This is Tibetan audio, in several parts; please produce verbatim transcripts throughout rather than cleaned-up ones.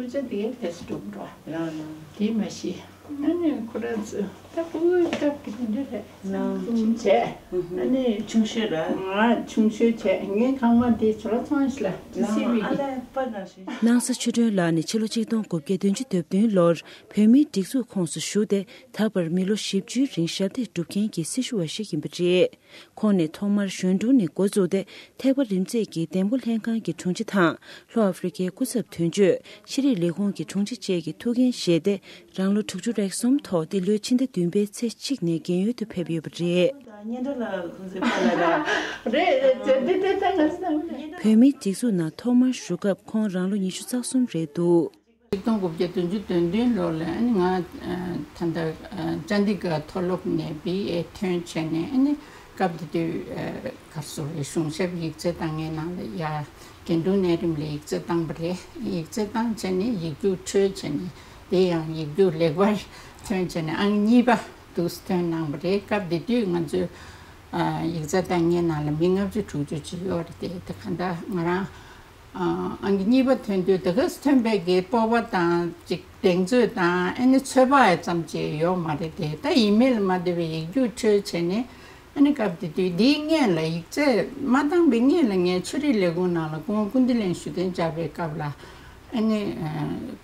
ཆ་དེ་གའི་ལས་སུ་འགྲོ་འགྲོ། ལགས་ལགས། དེ་མ་ཤེས། ཨ་ནི་ཁོ་ར་ཚོ་ད་ཕྲུ་གུའི་སྐབས་ཀྱི་དེ་འདྲ་རེད། ལགས། ཁུངས་བྱས། ཨ་ནི་ཆུང་ཤོས་ར། ང་ཆུང་ཤོས་བྱས། ངའི་ཁང་པ་དེ་ཇོ་ལ་ཚང་ཞིག་ལ་དེ་སི་བི་གི། སྣང་ས་ཆོས་སྒྲོན་ལགས་ནི་ཕྱི་ལོ་ཆིག་སྟོང་དགུ་བརྒྱ་བདུན་ཅུ་དོན་བདུན་ལོར་བོད་མིའི་སྒྲིག་འཛུགས་ཁོངས་སུ་ཞུགས་ཏེ། ད་བར་མི་ལོ་བཞི་བཅུའི་རིང་ཞབས་འདེགས་སྒྲུབ་མཁན་གྱི་སྲི་ཞུ་བ་ཞིག་ཡིན་པ་རེད། ཁོང་ནས་ཐོག་མར་གཞོན་དྲུང་ནས་འགོ་བཙུགས་ཏེ། ཐེག་པ་རིམ་འཛེགས་ཀྱི་འདེམས་བསྐོ་ལྷན་ཁང་གི་དྲུང་ཆེ་དང་། ལྷོ་ཨ་ཧྥེ་རི་ཁའི་སྐུ་ཚབ་དོན་གཅོད། ཤེས་རིག་ལས་ཁུངས་ཀྱི་དྲུང་ཆེ་བཅས་ཀྱི་ཐུགས་འགན་བཞེས་ཏེ། རང་ལོ་དྲུག་ཅུ་རེ་གསུམ་ཐོག་འདི་ལོའི་ཕྱི་ཟླ་བདུན་པའི་ཚེས་གཅིག་ནས་རྒན་ཡོལ་དུ་ཕེབས་ཡོད་པ་རེད། སྙན་གྲགས་ལ་གཟིགས་པ་ལ་ར། རེད་རེད། འདི་འདི་ལྟ་ང་བསམ་རེད། བོད་མིའི་སྒྲིག་འཛུགས་ནང་ཐོག་མར་ཞུགས་སྐབས་ཁོང་རང་ལོ་ཉི་ཤུ་རྩ་གསུམ་རེད་འདུག། ཆིག་སྟོང་དགུ་བརྒྱ་བདུན་ཅུ་དོན་བདུན་ལོ་ལ་ཨ་ནི་ང་ད་ལྟ་ཅན་དི་གྷར་མཐོ་སློབ་ནས་བི་ཨེ་ཐོན་བྱས་ནས། ཨ་ནི་སྐབས་དེ་དུས་ག་རེ་ཟེར་དགོས་རེད། གཞུང་ཞབས་ཡིག་ཚད་བཏང་མཁན་ནང་ལ་ཡ་རྒན་དྲུང་གནས་རིམ་ལ་ཡིག་ཚད་བཏང་པ་རེད། ཡིག་ཚད་བཏང་བྱས་ནས་ཡིག་རྒྱུགས་འཕྲོད་བྱས་ནས། དེ་ཡང་ཡིག་རྒྱུགས་ལེགས་པར་ཐོན་བྱས་ནས་ཨང་གཉིས་པ་འདུག་སེ་ཐོན་གནང་པ་རེད། སྐབས་དེ་དུས་ང་ཚོའི་ཡིག་ཚད་བཏང་མཁན་ནང་ལ་མི་ལྔ་བཅུ་དྲུག་ཅུ་ཅིག་ཡོད་རེད། དེ་དེ་ག་འདྲ་ང་རང་ཨང་ཀི་གཉིས་པ་ཐོན་དུས་དེ་ག་སེ་ཐོན་པའི་གི་སྤོབས་པ་དང་ཅིག་གདེང་ཚོད་དང་། ཨ་ནི་ཚོད་དཔག་ཙམ་ཅིག་ཡོད་མ་རེད། དེ་ད་ཡིན་མིན་ལ་མ་ལྟོས་པའི་ཡིག་རྒྱུགས་འཕྲོད་བྱས་ནས། ཨ་ནི་སྐབས་དེ་དུས་འདིའི་སྔོན་ལ་ཡིག་ཚད་མ་བཏང་བའི་སྔོན་ལ་ངས་ཆོས་རིག་ལས་ཁུངས་ནང་ལ་སྐུ་ངོ་ཀུན་བདེ་ལགས་ཞུ་གཏན་བཅར་བའི་སྐབས་ལ། ཨ་ནི་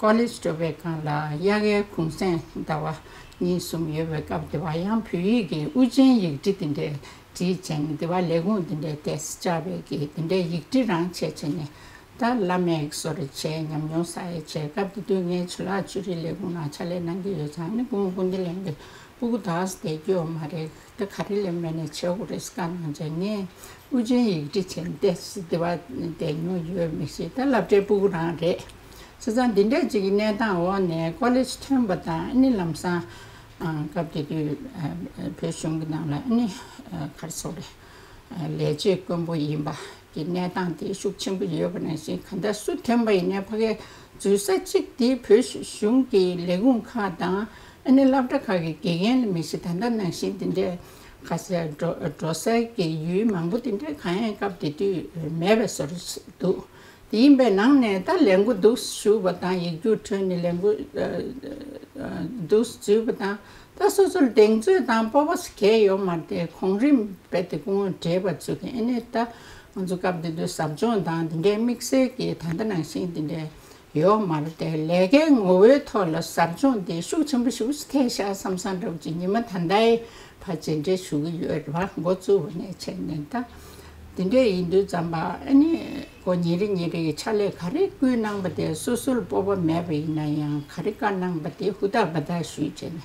ཀོ་ལེཇ་འགྲོ་བའི་སྒང་ལ་དབྱར་ཁའི་གུང་སེང་ཟླ་བ་གཉིས་གསུམ་ཡོད་པའི་སྐབས་དེ་བ་ཡང་བོད་ཡིག་གི་དབུ་ཅན་ཡིག་འབྲི་དེ་འདྲའི་བྲིས་བྱས་ནས། དེ་བ་ལས་ཁུངས་དེ་འདྲའི་ཏོག་ཙམ་བཅར་བའི་གི་དེ་འདྲའི་ཡིག་འབྲི་རང་བྱས་བྱས་ནས། ད་བླ་མའི་གསོལ་རས་བྱས། ཉམས་མྱོང་བསགས་ཡས་བྱས། སྐབས་དེ་དུས་ངའི་ཇོ་ལགས་ཆོས་རིག་ལས་ཁུངས་ནང་ཕྱག་ལས་གནང་གི་ཡོད་ཙང་། ཨ་ནི་སྐུ་ངོ་ཀུན་བདེ་ལགས་ཀྱིས་སྤུ་གུ་དག་ས་བསྡད་རྒྱུ་ཡོད་མ་རེད། ད་ག་རེ་ལས་མེད་ནས་བྱེད་དགོས་རེད་བཀའ་གནང་བྱས། ངས་དབུ་ཅན་ཡིག་འབྲི་བྱས་ཏོག་ཙམ་དེ་བ་བསྡད་མྱོང་ཡོད་མི་ཤེས། ད་སློབ་གྲྭའི་སྤུ་གུ་རང་རེད། བྱས་ཙང་འདི་འདྲ་ཅིག་གི་གནས་སྟངས་འོག་ནས་ཀོ་ལེཇ་ཐོན་པ་དང་། ཨ་ནི་ལམ་སང་ཨ་སྐབས་དེ་དུས་ཨ་བོད་གཞུང་གི་ནང་ལ་ཨ་ནི་ཨ་ག་རེ་ཟེར་དགོས་རེད། ལས་བྱེད་དཀོན་པོ་ཡིན་པ་གི་གནས་སྟངས་དེ་ཤུགས་ཆེན་པོ་ཡོད་པ་ནང་བཞིན། གང་ལྟར་སུ་ཐོན་པ་ཡིན་ནའི་ཕ་གིའི་འཛུལ་ས་གཅིག་དེ་བོད་གཞུང་གི་ལས་ཁུངས་ཁག་དང་། ཨ་ནི་སློབ་གྲྭ་ཁག་གི་དགེ་རྒན་ལ་མི་ཤེས། ད་ལྟ་ནང་བཞིན་དེ་འདྲའི་ག་ཟེར་འགྲོ་འགྲོ་སའི་གི་ཡུལ་མང་པོ་དེ་འདྲའི་གང་ཡང་སྐབས་དེ་དུས་མེད་པའི་བཟོ་འདྲ་འདུག། དེ་ཡིན་པའི་ནང་ནས་ད་ལས་འགོ་འདུག་ཞུ་བ་དང་། ཡིག་རྒྱུགས་འཕྲོད་ནས་ལས་འགོ་འདུག་འཛུལ་བ་དང་། ད་སོ་སོར་གདེང་ཚོད་དང་སྤོབས་པ་གང་ཡང་ཡོད་མ་རེད། གོང་རིམ་རྦད་དེ་སྐུ་ངོ་བགྲེས་པ་ཚོ་གིས། ཨ་ནི་ད་ང་ཚོ་སྐབས་དེ་དུས་ཟབ་སྦྱོང་དང་དེ་འདྲའི་དམིགས་བསལ་གྱི་ད་ལྟ་ནང་བཞིན་དེ་འདྲའི་ཡོད་མ་རེད་དེ། ལས་ཀའི་ངོ་བོའི་ཐོག་ལ་ཟབ་སྦྱོང་དེ་ཤུགས་ཆེན་པོ་ཞིག་ཐེབས་ཤག་བསམ་བསམ་འདྲ་བོ་ཅིག་ཉི་མ་ད་ལྟའི་བར་མཇལ་འཕྲད་ཞུ་གི་ཡོད་རེད་བ། འགོ་བཙུགས་པ་ནས་བྱས་ནས། ད་དེ་འདྲ་ཡིན་དུས་ཙམ་པ་ཨ་ནི་ཁོ་ཉིན་རེ་ཉིན་རེ་གི་ཕྱག་ལས་ག་རེ་བསྐུལ་གནང་པ་དེ་སོ་སོར་སྤོབས་པ་མེད་པ་ཡིན་ན་ཡང་། ག་རེ་བཀའ་གནང་པ་དེ་ཧུར་ཐག་འབད་ཐག་ཞུས་བྱས་ནས།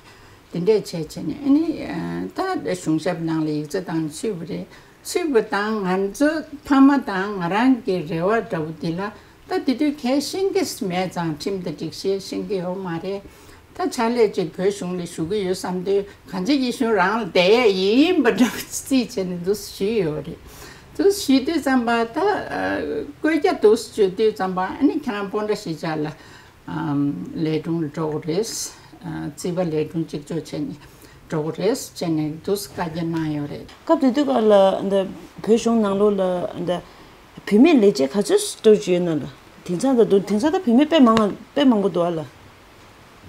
དེ་འདྲས་བྱས་བྱས་ནས། ཨ་ནི་ད་གཞུང་ཞབས་ནང་ལ་ཡིག་ཚད་བཏང་ཚུད་པ་རེད། ཚུད་པ་དང་། ང་ཚོ་ཕ་མ་དང་ང་རང་གི་རེ་བ་འདྲ་བོ་འདི་ལ། ད་དེ་དུས་གལ་ཤེས་ཀྱི་མེད་ཙང་ཁྲིམས་དང་སྒྲིག་གཞི་ཤེས་ཀྱི་ཡོད་མ་རེད། ད་ཕྱག་ལས་ཅིག་བོད་གཞུང་ལ་ཞུ་གི་ཡོད་བསམ་དུས། གང་ཅི་ཡིན་གཞུང་རང་ལ་བསྡད་ཡས་ཡིན་པ་འདྲ་བོ་རྩིས་བྱས་ནས་འདུག་ཞུས་ཡོད་རེད། འདུག་ཞུས་དུས་ཙམ་པ་ད་ཨ་བཀོད་རྒྱ་འདུག་བརྗོད་དུས་ཙམ་པ། ཨ་ནི་ཁྱེད་རང་སྤོན་ཊ་གཞིས་ཆགས་ལ་ཨམ་ལས་དྲུང་ལ་འགྲོ་དགོས་རེད། ཨ་རྩིས་པ་ལས་དྲུང་གཅིག་ལྕོགས་བྱས་ནས་འགྲོ་དགོས་རེད་བྱས་ནས་འདུག་བཀའ་རྒྱ་གནང་ཡོད་རེད། སྐབས་དེ་དུས་སྐབས་ལ་འདི་བོད་གཞུང་ནང་ལོགས་ལ་འདི་བུད་མེད་ལས་བྱེད་ག་ཚོད་སྤྲོད་ཀྱི་ཡོད་ན་ལ། དེང་སང་ད་དུང་དེང་སང་ད་བུད་མེད་དཔེ་མང་དཔེ་མང་པོ་འདུག་ཨ་ལ།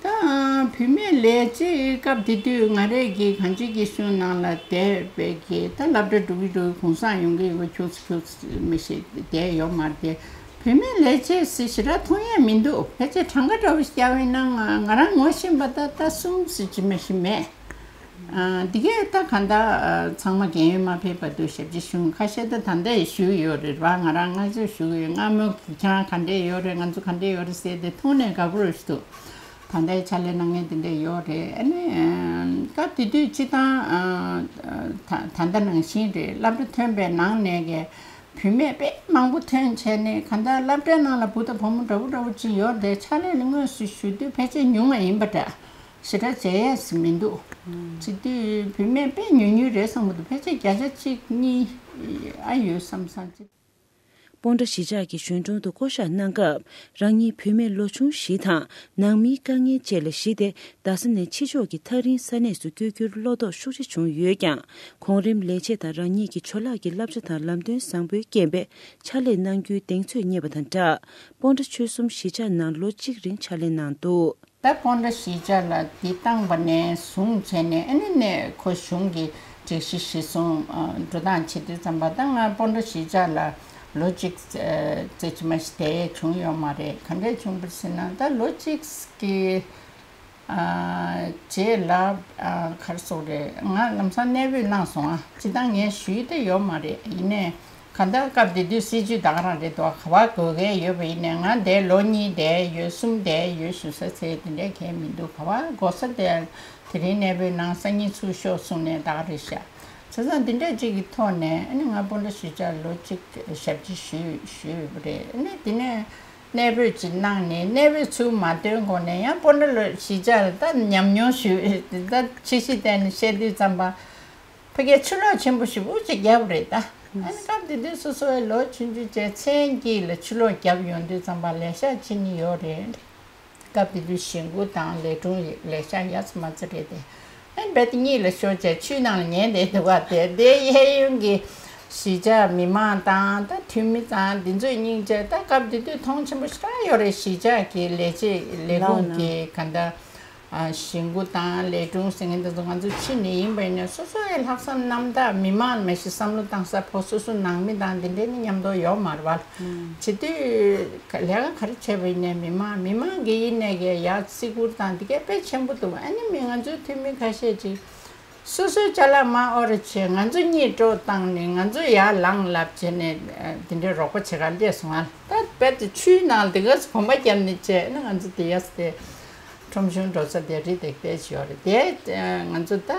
ད་བུད་མེད་ལས་བྱེད་སྐབས་དེ་དུས་ང་རས་ཀྱི་གང་ཅི་གི་གཞུང་ནང་ལ་བསྡད་པའི་གི། ད་སློབ་གྲྭ་འགྲོ་གི་འགྲོ་གི་གུང་སེང་ཡོང་གི་ཡོད། ཁྱུག་ཙམ་ཁྱུག་ཙམ་མི་ཤེས་བསྡད་ཡོད་མ་རེད། བུད་མེད་ལས་བྱེད་ཟེར་ཞེ་དྲག་མཐོང་ཡས་མི་འདུག། ཕལ་ཆེར་གྲངས་ཀ་འདྲ་བོ་ཞིག་བརྒྱབ་པ་ཡིན་ན། ང་ང་རང་ངོ་ཤེས་པ་ད་ལྟ་གསུམ་ཙམ་ཅིག་མ་གཏོགས་མེད། ཨ་འདི་གས་ད་གང་ལྟར་ཨ་ཚང་མ་རྒན་ཡོལ་མ་ཕེབས་བར་དུ་ཞབས་ཕྱི་ཞུ། ཁ་ཤས་ད་ད་ལྟ་ཡང་ཞུ་ཡོད་རེད་བ། ང་རང་སྔ་ཕྱིར་ཞུ་གི་ཡོད། སྔ་མོ་གི་ཁྱེད་རང་ག་འདྲས་ཡོད་རེད། ང་ཚོ་ག་འདྲས་ཡོད་རེད་ཟེར་དེ་མཐོང་ནས་དགའ་པོ་རེད་ཞུ་འདུག། ད་ལྟའི་ཕྱག་ལས་གནང་མཁན་དེ་འདྲས་ཡོད་རེད། ཨ་ནི་ཨ་སྐབས་དེ་དུས་སྤྱིར་བཏང་ཨ་ད་ད་ལྟ་ནང་བཞིན་རེད། སློབ་གྲྭ་ཐོན་པའི་ནང་ནས་གི་བུད་མེད་དཔེ་མང་པོ་ཐོན་བྱས་ནས། གང་ལྟར་སློབ་གྲྭའི་ནང་ལ་བུ་དང་བུ་མོ་འདྲ་བོ་འདྲ་བོ་ཅིག་ཡོད་རེད། ཕྱག་ལས་ལ་དངོས་སུ་ཞུགས་དུས་ཕལ་ཆེར་ཉུང་བ་ཡིན་པ་འདྲ། ཞེ་དྲག་བྱེད་ཡས་མི་འདུག། བྱེད་དུས་བུད་མེད་དཔེ་ཉུང་ཉུང་རེད་བསམ་གྱི་འདུག། ཕལ་ཆེར་བརྒྱ་ཆ་གཅིག་གཉིས་ཨ་ཡོད་བསམ་བསམ་ཅིག། སྤོན་ཊ་གཞིས་ཆགས་ཀྱི་གཞོན་གྲོང་དུ་བསྐོ་བཞག་གནང་སྐབས། རང་ཉིད་བུད་མེད་ལོ་ཆུང་ཞིག་དང་ནང་མིའི་དཀའ་ངལ་བཅས་ལ་གཞིགས་ཏེ། རྡ་ས་ནས་ཕྱི་ཕྱོགས་ཀྱི་ཐག་རིང་ས་གནས་སུ་བསྐྱོད་རྒྱུར་བློ་དོགས་ཤུགས་ཆེ་བྱུང་ཡོད་ཀྱང་། གོང་རིམ་ལས་བྱེད་དང་རང་ཉིད་ཀྱི་ཇོ་ལགས་ཀྱི་བསླབ་བྱ་དང་ལམ་སྟོན་བཟང་པོའི་རྐྱེན་པས་ཕྱག་ལས་གནང་རྒྱུའི་གདེང་ཚོད་རྙེད་པ་དང་སྦྲགས། སྤོན་ཊ་ཆོལ་གསུམ་གཞིས་ཆགས་ནང་ལོ་གཅིག་རིང་ཕྱག་ལས་གནང་འདུག། ད་སྤོན་ཊ་གཞིས་ཆགས་ལ་འདི་བཏང་བ་ནས་བཟུང་བྱས་ནས། ཨ་ནི་ནས་ཁོ་གཞུང་གི་སྒྲིག་གཞི་གཞིར་བཟུང་འགྲོ་སྟངས་བྱེད་དུས་ཙམ་པ། ད་ང་སྤོན་ཊ་གཞིས་ཆགས་ལ་ལོ་གཅིག་རྩེ་ཕྱི་མ་ཞིག་བསྡད་ཡས་བྱུང་ཡོད་མ་རེད། ག་འདྲས་བྱུང་བ་ཟེར་ན། ད་ལོ་གཅིག་གི་རྗེས་ལ་ག་རེ་ཟེར་དགོས་རེད། ང་ལམ་སང་གནས་སྤོས་གནང་སོང་ཨ། སྤྱིར་བཏང་ངས་ཞུས་ཏེ་ཡོད་མ་རེད། ཡིན་ནའི་གང་ལྟར་སྐབས་དེ་དུས་སྲིད་ཇུས་ད་ག་རང་རེད་འདུག། ག་པར་དགོས་མཁན་ཡོད་པ་ཡིན་ནའི། ང་འདིར་ལོ་གཉིས་བསྡད་ཡོད། གསུམ་བསྡད་ཡོད་ཞུ་ས་ཚེ་དེ་འདྲས་གང་ཡང་མི་འདུག། ག་པར་དགོས་ས་དེ་དེ་རིང་གནས་སྤོས་གནང་། སང་ཉིན་ཚུར་ཤོག་གསུངས་ནས་ད་ག་རེད་ཤག། བྱས་ཙང་འདི་འདྲས་ཅིག་གི་ཐོག་ནས། ཨ་ནི་ང་སྤོན་ཊ་གཞིས་ཆགས་ལོ་གཅིག་ཞབས་ཕྱི་ཞུས་ཞུས་པ་རེད། ཨ་ནི་དེ་ནས་གནས་སྤོས་ཅིག་གནང་ནས། གནས་སྤོས་ཚུར་མ་ཐོན་གོང་ནས་ཡང་སྤོན་ཊ་ལོ་གཞིས་ཆགས་ལ་ད་ཉམས་མྱོང་ཞུས། ད་ཕྱི་གཞིས་བལྟས་ནས་བཤད་དུས་ཙམ་པ། ཕ་གིར་ཆུ་ལོག་ཆེན་པོ་ཞེ་པོ་ཅིག་བརྒྱབ་རེད་ད། ཨ་ནི་སྐབས་དེ་དུས་སོ་སོའི་ལོ་ཆུང་ཆུང་བྱས། མཚན་དཀྱིལ་ལ་ཆུ་ལོག་བརྒྱབ་ཡོང་དུས་ཙམ་པ་ལས་ཤག་ཕྱིན་ནི་ཡོད་རེད། སྐབས་དེ་དུས་གཞིས་འགོ་དང་ལས་དྲུང་ལས་ཤག་ཡ་ཙམ་མ་ཙམ་རེད་དེ། ཨ་ནི་རྦད་དེ་གཉིད་ལ་ཤོར་བྱས་ཆུའི་ནང་ལ་ཉལ་བསྡད་འདུག་ག། དེ་དེ་གཡས་གཡོན་གྱི་གཞིས་ཆགས་མི་མང་དང་། ད་འཐུས་མི་དང་འདི་ཚོས་སྙིང་རྗེ། ད་སྐབས་དེ་དུས་མཐོང་ཆེན་པོ་ཞེ་དྲག་ཡོད་རེད། གཞིས་ཆགས་ཀྱི་ལས་བྱེད་ལས་ཁུངས་ཀྱི་ག་འདྲ། ཨ། གཞིས་འགོ་དང་ལས་དྲུང་ཟེར་མཁན་དེ་ཚོ་ང་ཚོ་ཕྱི་ནས་ཡིན་པ་ཡིན་ན། སོ་སོའི་ལྷག་བསམ་རྣམ་དག། མི་མང་མ་གཞི་བསམ་བློ་བཏང་ས་ཕོ་སོ་སོ་ནང་མི་དང་འདི་འདྲའི་ནི་མཉམ་དུ་ཡོད་མ་རེད་བ། བྱེད་དུས་ལས་ཀ་ག་རེ་བྱས་པ་ཡིན་ནའི་མི་མང་མི་མང་གི་ཡིན་ནའི་གི་ཡ་བརྩི་བཀུར་དང་འདི་གས་དཔེ་ཆེན་པོ་འདུག། ཨ་ནི་མི་ང་ཚོའི་འཐུས་མི་ཁ་ཤས་ཅིག་སོ་སོའི་ཅ་ལག་མར་ཨོ་རེ་བྱས། ང་ཚོ་གཉིད་དཀྲོག་བཏང་ནས། ང་ཚོ་ཡར་ལངས་ལབ་བྱས་ནས། ཨ། འདི་འདྲའི་རོགས་པ་བྱེད་གར་སླེབས་སོང་ཨ། ད་རྦད་དེ་ཆུའི་ནང་དེ་ག་གོམ་པ་བརྒྱབ་ནས་བྱས་ན། ང་ཚོ་དེ་ཡ་དེ་ཁྲོམ་གཞུང་འགྲོ་ས་དེ་རི་དེ་དེ་ཞིག་ཡོད་རེད་དེ། ཨ། ང་ཚོ་ད་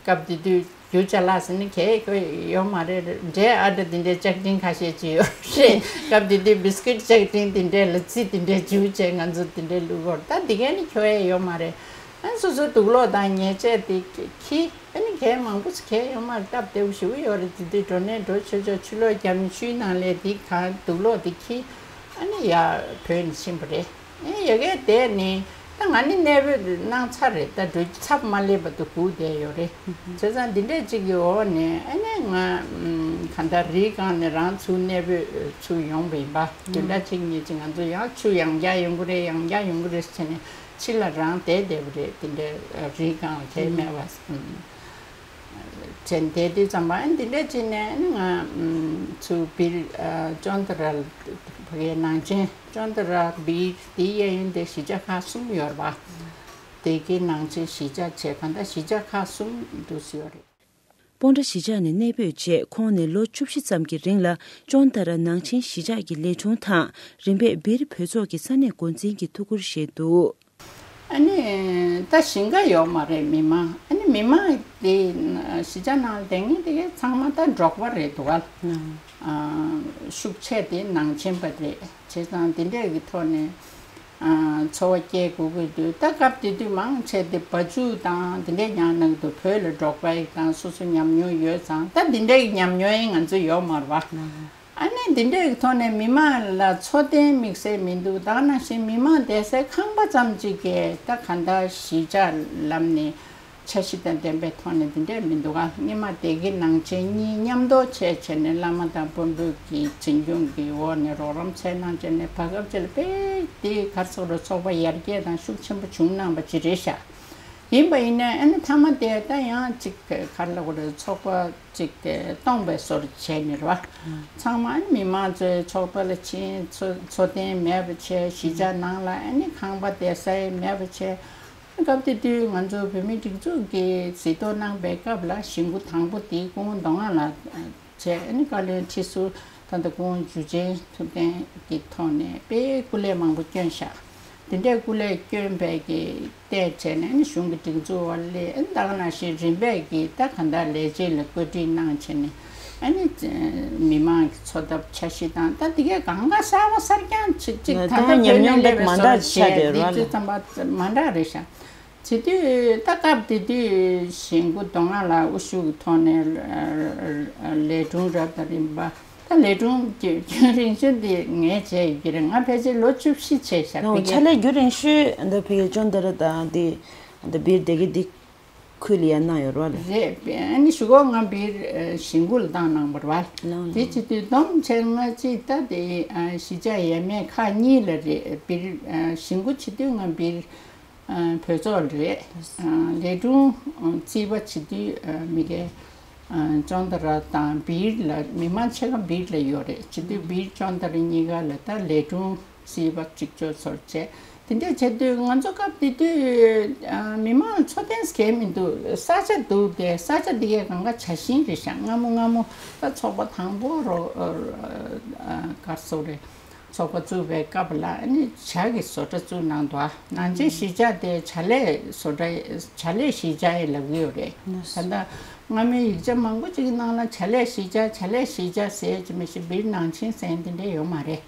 སྐབས་དེ་དུས་རྒྱུ་ཅ་ལག་ཟེར་ནི་གང་ཡང་ཡོད་མ་རེད། འབྲས་ཨ་འདྲ་དེ་འདྲའི་ལྕགས་ཀྲིན་ཁ་ཤས་ཅིག་ཡོད་རེད། སྐབས་དེ་དུས་བིས་ཀིཊ་ལྕགས་ཀྲིན་དེ་འདྲའི་ལ་རྩི་དེ་འདྲའི་འཇུ་བྱས་ང་ཚོ་དེ་འདྲའི་བླུག་གོ། ད་དེ་ག་ནི་ཁྱོ་ཡ་ཡོད་མ་རེད། ཨ། སོ་སོའི་དུག་ལོག་དང་ཉལ་ཆས་དེ་ཁྱེར། ཨ་ནི་གས་མང་པོ་ཞིག་གས་ཡོད་མ་རེད། སྟབས་བདེ་པོ་ཞེ་པོ་ཡོད་རེད། དེ་དུས་འགྲོ་ནས་འགྲོ་ཆོག་ཆོག། ཆུ་ལོག་བརྒྱབ་ནས་ཆུའི་ནང་ལས་དེ་ག་དུག་ལོག་དེ་ཁྱེར། ཨ་ནི་ཡར་བྲོས་ནས་ཕྱིན་པ་རེད། ཨ། ཡ་གས་བསྡད་ནས། ད་ང་ནི་གནས་སྤོས་གནང་ཚར་རེད། ད་འགྲོ་རྒྱུ་ཚབ་མ་སླེབས་བར་དུ་སྒུག་བསྡད་ཡོད་རེད། བྱས་ཙང་འདི་འདྲས་ཅིག་གི་འོག་ནས། ཨ་ནི་ང་གང་ལྟར་རིའི་སྒང་ནས་རང་ཚུར་གནས་སྤོས་ཚུར་ཡོང་བ་ཡིན་པ། བདུན་ཕྲག་གཅིག་གཉིས་ཅིག་ང་ཚོ་ཡང་ཆུ་ཡང་བསྐྱར་ཡོང་གི་རེད། ཡང་བསྐྱར་ཡོང་གི་རེད་ཟེར་ནས། ཕྱི་ལ་རང་བསྡད་བསྡད་པ་རེད། དེ་འདྲའི་རིའི་སྒང་ལ་གས་མེད་པ། ཨུམ། བྱས་བསྡད་དུས་ཙམ་པ། ཨ། འདི་འདྲ་བྱས་ནས་ང་ཚུར་སྦིར། ཨ། ཅོན་ཏ་ར་ཕ་གིའི་ནང་ཆེན་ཅོན་ཏ་ར་སྦིར་དེའི་གཡས་གཡོན་དེ་གཞིས་ཆགས་ཁག་གསུམ་ཡོད་རེད་པ། དེ་གའི་ནང་ཆེན་གཞིས་ཆགས་བྱས། གང་ལྟར་གཞིས་ཆགས་ཁག་གསུམ་འདུག་སེ་ཡོད་རེད། སྤོན་ཊ་གཞིས་ཆགས་ནས་གནས་སྤོས་རྗེས། ཁོང་ནས་ལོ་བཅུ་བཞི་ཙམ་གྱི་རིང་ལ་ཅོན་ཏ་ར་ནང་ཆེན་གཞིས་ཆགས་ཀྱི་ལས་དྲུང་དང་། རིམ་པས་སྦིར་བོད་ཚོགས་ཀྱི་ས་གནས་འགོ་འཛིན་གྱི་ཐུགས་ཁུར་བཞེས་འདུག། ཨ་ནི་ད་ཞིང་ཁ་ཡོད་མ་རེད་མི་མང་། ཨ་ནི་མི་མང་དེ་གཞིས་ཆགས་ནང་བསྡད་མཁན་དེ་གའི་ཚང་མ་ད་འབྲོག་པ་རེད་འདུག་ག། ཨ། ཤུགས་ཆེ་དེ་ནང་ཆེན་པ་རེད། བྱས་ཙང་དེ་འདྲས་ཀྱི་ཐོག་ནས། ཨ། འཚོ་བ་སྐྱེལ་དགོས་ཀྱི་འདུག། ད་སྐབས་དེ་དུས་མང་ཆེ་དེ་བ་ཕྱུགས་དང་དེ་འདྲས་ཉར་གནང་གི་འདུག། བོད་ལ་འབྲོག་པ་ཡིག་དང་སོ་སོ་ཉམས་མྱོང་ཡོད་ཙང་། ད་དེ་འདྲས་ཀྱི་ཉམས་མྱོང་ཡང་ང་ཚོ་ཡོད་མ་རེད་པ། ཨ་ནི་འདི་འདྲའི་ཐོག་ནས་མི་མང་ལ་འཚོ་རྟེན་དམིགས་བསལ་མི་འདུག། ད་ག་ནང་བཞིན་མི་མང་བསྡད་སའི་ཁང་པ་ཙམ་གཅིག་གིས་ད་གང་ལྟར་གཞིས་ཆགས་ལམ་ནས་འཆར་གཞི་དང་ལྡན་པའི་ཐོག་ནས་འདི་འདྲས་མི་འདུག་ག། སྔོན་མ་སྡེ་དགེ་ནང་ཆེན་གཉིས་མཉམ་དུ་བྱས་བྱས་ནས། བླ་མ་དང་དཔོན་པོ་གི་འཛིན་སྐྱོང་གི་འོག་ནས་རོགས་རམ་འཚོལ་གནང་བྱས་ནས། བར་སྐབས་ཅིག་ལ་དཔེ་དེ་ག་རེ་ཟེར་དགོས་རེད། ཚོགས་པ་ཡར་རྒྱས་དང་ཤུགས་ཆེན་པོ་བྱུང་གནང་བ་ཅིག་རེད་ཤག། ཡིན་པ་ཡིན་ནའི་ཨ་ནི་མཐའ་མ་དེ་ད་ཡང་ཅིག་ག་རེ་ལབ་དགོས་རེད། ཚོགས་པ་ཅིག་སྟོངས་པའི་བཟོ་འདྲ་བྱས་ནས་རེད་པ། ཚང་མ་ཨ་ནི་མི་མང་ཚོའི་ཚོགས་པ་ལ་ཕྱིན། འཚོ་འཚོ་རྟེན་མེད་པ་བྱས། གཞིས་ཆགས་ནང་ལ་ཨ་ནི་ཁང་པ་བསྡད་ས་མེད་པ་བྱས། སྐབས་དེ་དུས་ང་ཚོ་བོད་མིའི་སྒྲིག་འཛུགས་ཀྱིས་གཟིགས་རྟོག་གནང་པའི་སྐབས་ལ། གཞིས་འགོ་དང་པོ་དེ་སྐུ་ངོ་མདོ་སྔགས་ལགས་བྱས། ཨ་ནི་བཀའ་བློན་ཁྲི་ཟུར་ད་ལྟ་སྐུ་ངོ་འཇུ་ཆེན་ཐུབ་བསྟན་གྱི་ཐོག་ནས་དཔེ་སྐུ་ལས་མང་པོ་བསྐྱོན་ཤག། དེ་འདྲའི་སྐུ་ལས་བསྐྱོན་པའི་གི་བལྟས་བྱས་ནས་ནི་གཞུང་གི་སྒྲིག་འཛུགས་འོག་ལ་ཨ་ནི་ད་ག་ནང་བཞིན་རིམ་པས་ཀྱིས་ད་གང་ལྟར་ལས་བྱེད་ལ་བཀོད་སྒྲིག་གནང་བྱས་ནས། ཨ་ནི་མི་མང་གི་འཚོ་ཐབས་འཆར་གཞི་དང་། ད་དེ་གས་གང་ག་གསར་པ་གསར་རྐྱང་ཅིག་ཅིག་ད་ད་ལྟ་ཉམས་མྱོང་བོད་ནས་སླེབས་པའི་མ་འདྲ་བཟོ་ཆགས་བྱས་བསྡད་འདི་ཡོད་རེད་པ། ཚོ་ཙམ་པ་མ་འདྲ་རེད་ཤག། བྱེད་དུས་ད་སྐབས་དེ་དུས་གཞིས་འགོ་མདོ་སྔགས་ལགས་དབུ་བཞུགས་ཀྱི་ཐོག་ནས་ལས་དྲུང་རབ་དང་རིམ་པ། ད་ལས་སྒྲུང་རྒྱུན་རིང་ཤོས་འདི་ངས་བྱས་ཡོད་ཀྱི་རེད། ང་ཕལ་ཆེར་ལོ་བཅུ་བཞི་བྱས་ཤག་ཨོ་ཕ་གི། ཕྱག་ལས་རྒྱུན་རིང་ཤོས་འདི་ཕ་གི་ཅོན་ཏ་ར་དང་འདི་འདི་སྦིར་སྡེ་དགེ་འདི་ཁུལ་ལ་ཡར་གནང་ཡོད་རེད་བ། ལགས། རེད། ཨ་ནི་གཞུག་གུ་ང་སྦིར་ཨ་ཞིང་ཁུལ་ལ་བཏང་གནང་བ་རེད་བ། ལགས། དེ་བྱེད་དུས་བསྡོམས་བྱས་ང་གཅིག་ད་དེ་ཨ་གཞིས་ཆགས་ཡས་མས་ཁག་གཉིས་ལ་རེད། སྦིར་ཨ་ཞིང་ཁུལ་བྱེད་དུས་ང་སྦིར་ཨ་བོད་ཚོགས་རེད། ཨ་ལས་སྒྲུང་ཨ་རྩིས་པ་བྱེད་དུས་ཨ་མི་རེད། ཨ་ཅོན་ཏ་ར་དང་སྦིར་ལ། མི་མང་ཆེ་བ་སྦིར་ལ་ཡོད་རེད། བྱེད་དུས་སྦིར་ཅོན་ཏ་ར་གཉིས་ཀ་ལ་ད་ལས་སྒྲུང་རྩིས་པ་གཅིག་ཆོད་ཚོར་བྱས། དེ་འདྲས་བྱེད་དུས་ང་ཚོ་སྐབས་དེ་དུས་ཨ་མི་མང་ལ་འཚོ་རྟེན་གང་མི་འདུག་ས་ཆ་འདུག་དེ་ས་ཆ་དེ་གའི་གང་ག་བྱ་ཞིང་རེད་ཤག་སྔ་མོ་སྔ་མོ་ད་ཚོགས་པ་དང་པོ་རོ་ཨ་ག་རེ་ཟེར་དགོས་རེད། ཚོགས་པ་བཙུགས་པའི་སྐབས་ལ་ཨ་ནི་བྱ་གི་བཟོ་གྲྭ་བཙུགས་གནང་འདུག་ཨ་ནང་ཆེན་གཞིས་ཆགས་དེ་བྱ་ལས་བཟོ་གྲྭ། བྱ་ལས་གཞིས་ཆགས་ཡིན་ལབ་ཀྱི་ཡོད་རེད། ད་ལྟ་སྔ་མོའི་ཡིག་ཆ་མང་པོ་ཅིག་གི་ནང་ལ་བྱ་ལས་གཞིས་ཆགས། བྱ་ལས་གཞིས་ཆགས་ཟེར་གྱི་མི་ཤེས། སྦིར་ནང་ཆེན་ཟེར་མཁན་དེ་འདྲས་ཡོད་མ་རེད།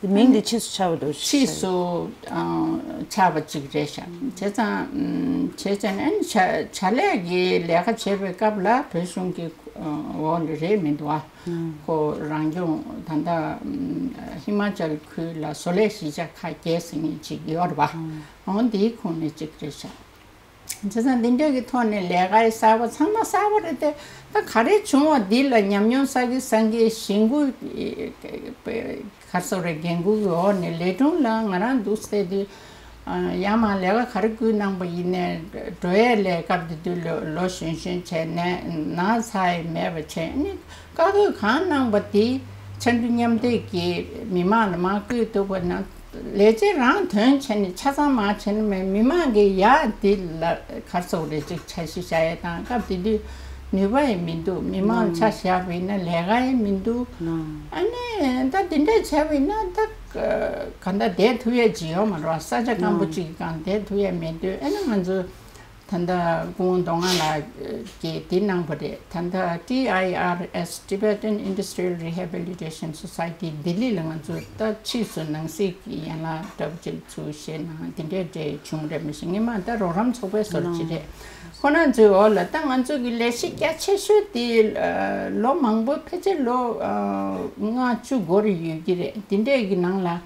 དེ་མིང་དེ་ཕྱིས་སུ་ཆགས་པ་འདུག་ཕྱིས་སུ་ཨ་ཆགས་པ་ཅིག་རེད་ཤག་བྱས་ཙང་ཨམ་བྱས་ཙང་ཨ་ནི་བྱ་བྱ་ལས་ཀྱི་ལས་ཀ་བྱེད་པའི་སྐབས་ལ་བོད་གཞུང་གི་ཨ་འོག་ལ་རེད་མི་འདུག་ཨ། ཁོ་རང་སྐྱོང་ད་ལྟ་ཨམ་ཧི་མ་ཅལ་ཁུལ་ལ་བཟོ་ལས་གཞིས་ཆགས་ཁག་བརྒྱད་ཟེར་མཁན་ཅིག་ཡོད་རེད་པ། འོ་འདིའི་ཁོངས་ནས་ཅིག་རེད་ཤག་བྱས་ཙང་འདི་འདྲ་གི་ཐོག་ནས་ལས་ཀའི་གསར་པ་ཚང་མ་གསར་པ་རེད་དེ། ད་ག་རེ་བྱུང་བ་འདི་ལ་ཉམས་མྱོང་བསགས་ཀྱི་བསགས་ཀྱི་ཞིང་ཁུལ་ག་རེ་ཟེར་དགོས་རེད། འགན་ཁུར་གྱི་འོག་ནས་ལས་སྒྲུང་ལ་ང་རང་འདུག་ཟེར་དུས་ཡང་མ་ལས་ཀ་ག་རེ་བསྐུལ་གནང་པ་ཡིན་ནའི་འགྲོ་ཡས་ལས་སྐབས་དེ་དུས་ལོ་ལོ་གཞོན་གཞོན་བྱས་ནས་ན་ཚ་ཡི་མེད་པ་བྱས་ནས་བཀའ་བཀོད་གང་གནང་པ་དེ་ཆ་འགྲིག་མཉམ་འདེགས་ཀྱིས་མི་མང་ལ་མར་བསྐུལ་ཐུབ་པ་ན། ལས་བྱེད་རང་དོན་བྱས་ནས་ཆ་ཚང་མ་བྱས་ན་མེད། མི་མང་གི་ཡ་འདི་ལ་ག་རེ་ཟེར་དགོས་རེད། ཅིག་འཆར་གཞི་བཞག་ཡས་དང་སྐབས་དེ་དུས་ནུས་པ་ཡང་མི་འདུག་མི་མང་ཆ་བཞག་པ་ཡིན་ན་ལས་ཀ་ཡང་མི་འདུག་ཨ་ནི་ད་དེ་འདྲས་བྱས་པ་ཡིན་ན་ད་ག་འདྲ་བསྡད་ཐུབ་ཡས་ཅིག་ཡོད་མ་རེད་པ། ས་ཆ་སྐམ་པོ་ཅིག་གི་སྒང་བསྡད་ཐུབ་ཡས་མེད་དུས་ཨ་ནི་ང་ཚོ། ད་ལྟ་སྐུ་ངོ་མདོ་སྔགས་ལགས་ཀྱིས་འདི་གནང་པ་རེད། ད་ལྟ་ཊི་ཨའི་ཨར་ཨེས། Tibetan Industrial Rehabilitation Society ལྡི་ལི་ལ་ང་ཚོ་ད་ཕྱིས་སུ་ནང་སྲིད་ཀྱི་ཡན་ལག་འདྲ་པོ་ཅིག་ཚུར་བཞེས་གནང་། འདི་འདྲའི་འབྲེལ་བྱུང་རེད། མི་ཤེས། སྔོན་མ་ད་རོགས་རམ་ཚོགས་པའི་ཟུར་ཅིག་རེད། ཁོ་ན་ཚོའི་འོག་ལ་ད་ང་ཚོ་གི་ལས་གཞི་རྒྱ་ཆེ་ཤོས་དེ་ལོ་མང་པོ་ཕལ་ཆེར་ལོ་ལྔ་བཅུ་འགོར་ཡོད་ཀྱི་རེད། འདི་འདྲའི་གི་ནང་ལ།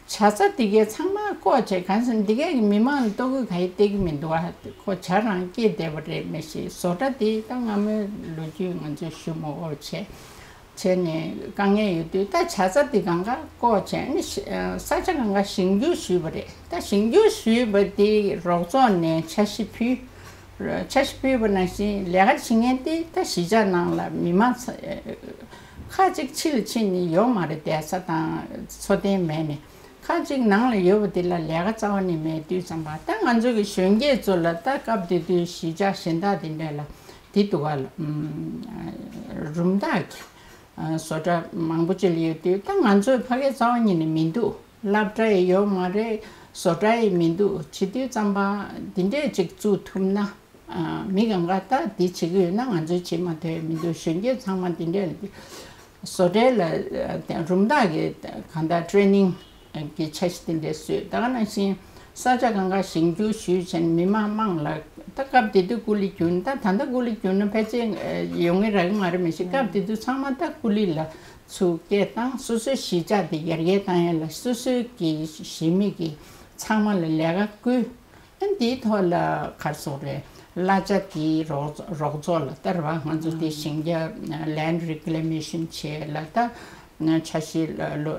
བྱ་ས་དེ་གའི་ཚང་མ་བཀོག་བྱས། གང་ཟེར་ན་དེ་གའི་མི་མང་ལ་ལྟོ་གོས་ག་ཡེ་སྟེར་གྱི་མི་འདུག་ཨ། ཁོ་བྱ་རང་སྐྱེས་བསྡད་པ་རེད། མི་ཤེས། བཟོ་གྲྭ་དེ་ད་སྔ་མོའི་ལོ་རྒྱུས་ང་ཚོས་ཞུ་མ་དགོས་བྱས། བྱས་ནས་དཀའ་ངལ་ཡོད་དུས་ད་བྱ་ས་དེ་གང་ག་བཀོག་བྱས་ནས་ཤི་ཨ་ས་ཆ་གང་ག་ཞིང་བསྒྱུར་ཞུས་པ་རེད། ད་ཞིང་བསྒྱུར་ཞུས་པ་དེ་རོགས་ཚོགས་ནས་འཆར་གཞི་ཕུལ། འཆར་གཞི་ཕུལ་བ་ནང་བཞིན་ལས་ཀ་བྱེད་མཁན་དེ་ད་གཞིས་ཆགས་ནང་ལ་མི་མང་ཚ་ཁག་ཅིག་ཕྱི་ལ་ཕྱིན་ནས་ཡོད་མ་རེད། བསྡད་ས་དང་འཚོ་རྟེན་མེད་ནས། ཁག་ཅིག་ནང་ལ་ཡོད་པ་དེ་ལ་ལས་ཀ་རྩ་བ་ནས་མེད་དུས་ཙམ་པ། ད་ང་ཚོ་གི་གཞོན་སྐྱེས་ཚོ་ལ་ད་སྐབས་དེ་དུས་གཞིས་ཆགས་གཞན་དག་དེ་འདྲ་ལ་དེ་འདུག་ག་ལ་ཨུམ་རུམ་འཐག་གི་བཟོ་གྲྭ་མང་པོ་ཅིག་ལ་ཡོད་དུས། ད་ང་ཚོའི་ཕ་གིར་རྩ་བ་ཉིད་ནས་མི་འདུག་སློབ་གྲྭ་ཡང་ཡོད་མ་རེད། བཟོ་གྲྭ་ཡང་མི་འདུག་བྱེད་དུས་ཙམ་པ་འདི་འདྲས་ཅིག་བཙུགས་ཐུབ་ན། ཨ་མི་གང་ག་ད་འདི་བྱེད་ཀྱི་ཡོད་ན་ང་ཚོས་བྱེད་མ་ཐུབ་མི་འདུག་གཞོན་སྐྱེས་ཚང་མ་འདི་འདྲས་ལ་འདི་བཟོ་གྲྭའི་ལ་ཨ་རུམ་འཐག་གི་གང་ལྟར་ཊེ་རེ་ནིང་གི་འཆར་གཞི་དེ་འདྲས་བཟོས། ད་ག་ནང་བཞིན་ས་ཆ་གང་ག་ཞིང་བསྒྱུར་ཞུས་བྱས་ནས་མི་མང་དམངས་ལ། ད་སྐབས་དེ་དུས་ཀུ་ལི་བསྒྱུར་ན། ད་ད་ལྟ་ཀུ་ལི་བསྒྱུར་ན་ཕལ་ཆེར་ཡོང་གི་རག་གི་མ་རེད། མི་ཤེས། སྐབས་དེ་དུས་ཚང་མ་ད་ཀུ་ལི་ལ་ཚུར་སྐད་བཏང་། སོ་སོའི་གཞིས་ཆགས་དེ་ཡར་རྒྱས་བཏང་ཡ་ལ་སོ་སོའི་གི་གཞིས་མི་གི་ཚང་མ་ལ་ལས་ཀ་བསྐུལ། ཨ་འདིའི་ཐོག་ལ་ག་རེ་ཟེར་དགོས་རེད། གླ་ཆ་དེའི་རོགས་རོགས་ཚོགས་ལ་སྟེར་བ། ང་ཚོ་དེ་ཞིང་རྒྱ་ལེན་ཌི་རི་ཀི་ལེ་མེ་ཤན་བྱས་ལ། ད་འཆར་གཞི་ལ་ལོ་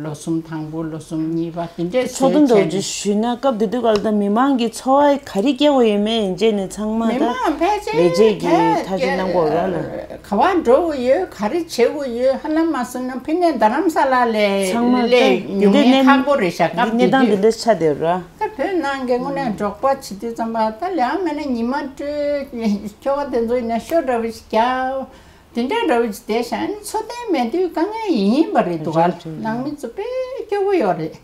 ལོ་གསུམ་དང་པོ། ལོ་གསུམ་གཉིས་པ་དེ་འདྲས་ཚོགས་འདུ་བཟོས་འདྲ་བོ་ཅིག་བྱས་ནས། ཞུས་ན་སྐབས་དེ་དུས་སྐབས་ལ་ད་མི་མང་གི་འཚོ་བ་ག་རེ་སྐྱེལ་དགོས་ཡོད་མེད་ཡིན་བྱས་ནས་ཚང་མ་མི་ད་མང་ཕལ་ཆེར་ལས་བྱེད་ཀྱི་ཐག་ཐག་གཅོད་གནང་དགོས་ར་ལ། ག་པར་འགྲོ་དགོས་ཡོད། ག་རེ་བྱེད་དགོས་ཡོད། ཧ་ལམ་མ་སོང་ན་ཕི་ནས་རྡ་རམ་ས་ལ་ལས་ཚང་མ་ད་ལས་དེ་ཡོང་འདྲའི་མཁན་གནས་ཁག་པོ་རེད་ཤག་སྐབས་དེ་གནས་སྟངས་དུས། དེ་འདྲ་ཆགས་བསྡད་ཡོད་ར། ད་བོད་ནང་གི་དངོས་གནས་འབྲོག་པ་བྱེད་དུས་ཙམ་པ་ད་ལས་ཨ་མེད་ན་ཉི་མ་སྤྲོད། ཁྱོ་ག་དེ་ཚོ་ཡིན་ན་ཤོ་འདྲ་བོ་ཞིག་རྒྱག་དེ་འདྲ་འདྲ་བོ་ཞིག་བསྡད་ཤག་ཨ་ནི་འཚོ་རྟེན་མེད་དུས་དཀའ་ངལ་ཡིན་པ་རེད་འདུག་ག་རེད་རེད། ནང་མི་ཚོ་དཔེ་སྐྱོ་པོ་ཡོད་རེད།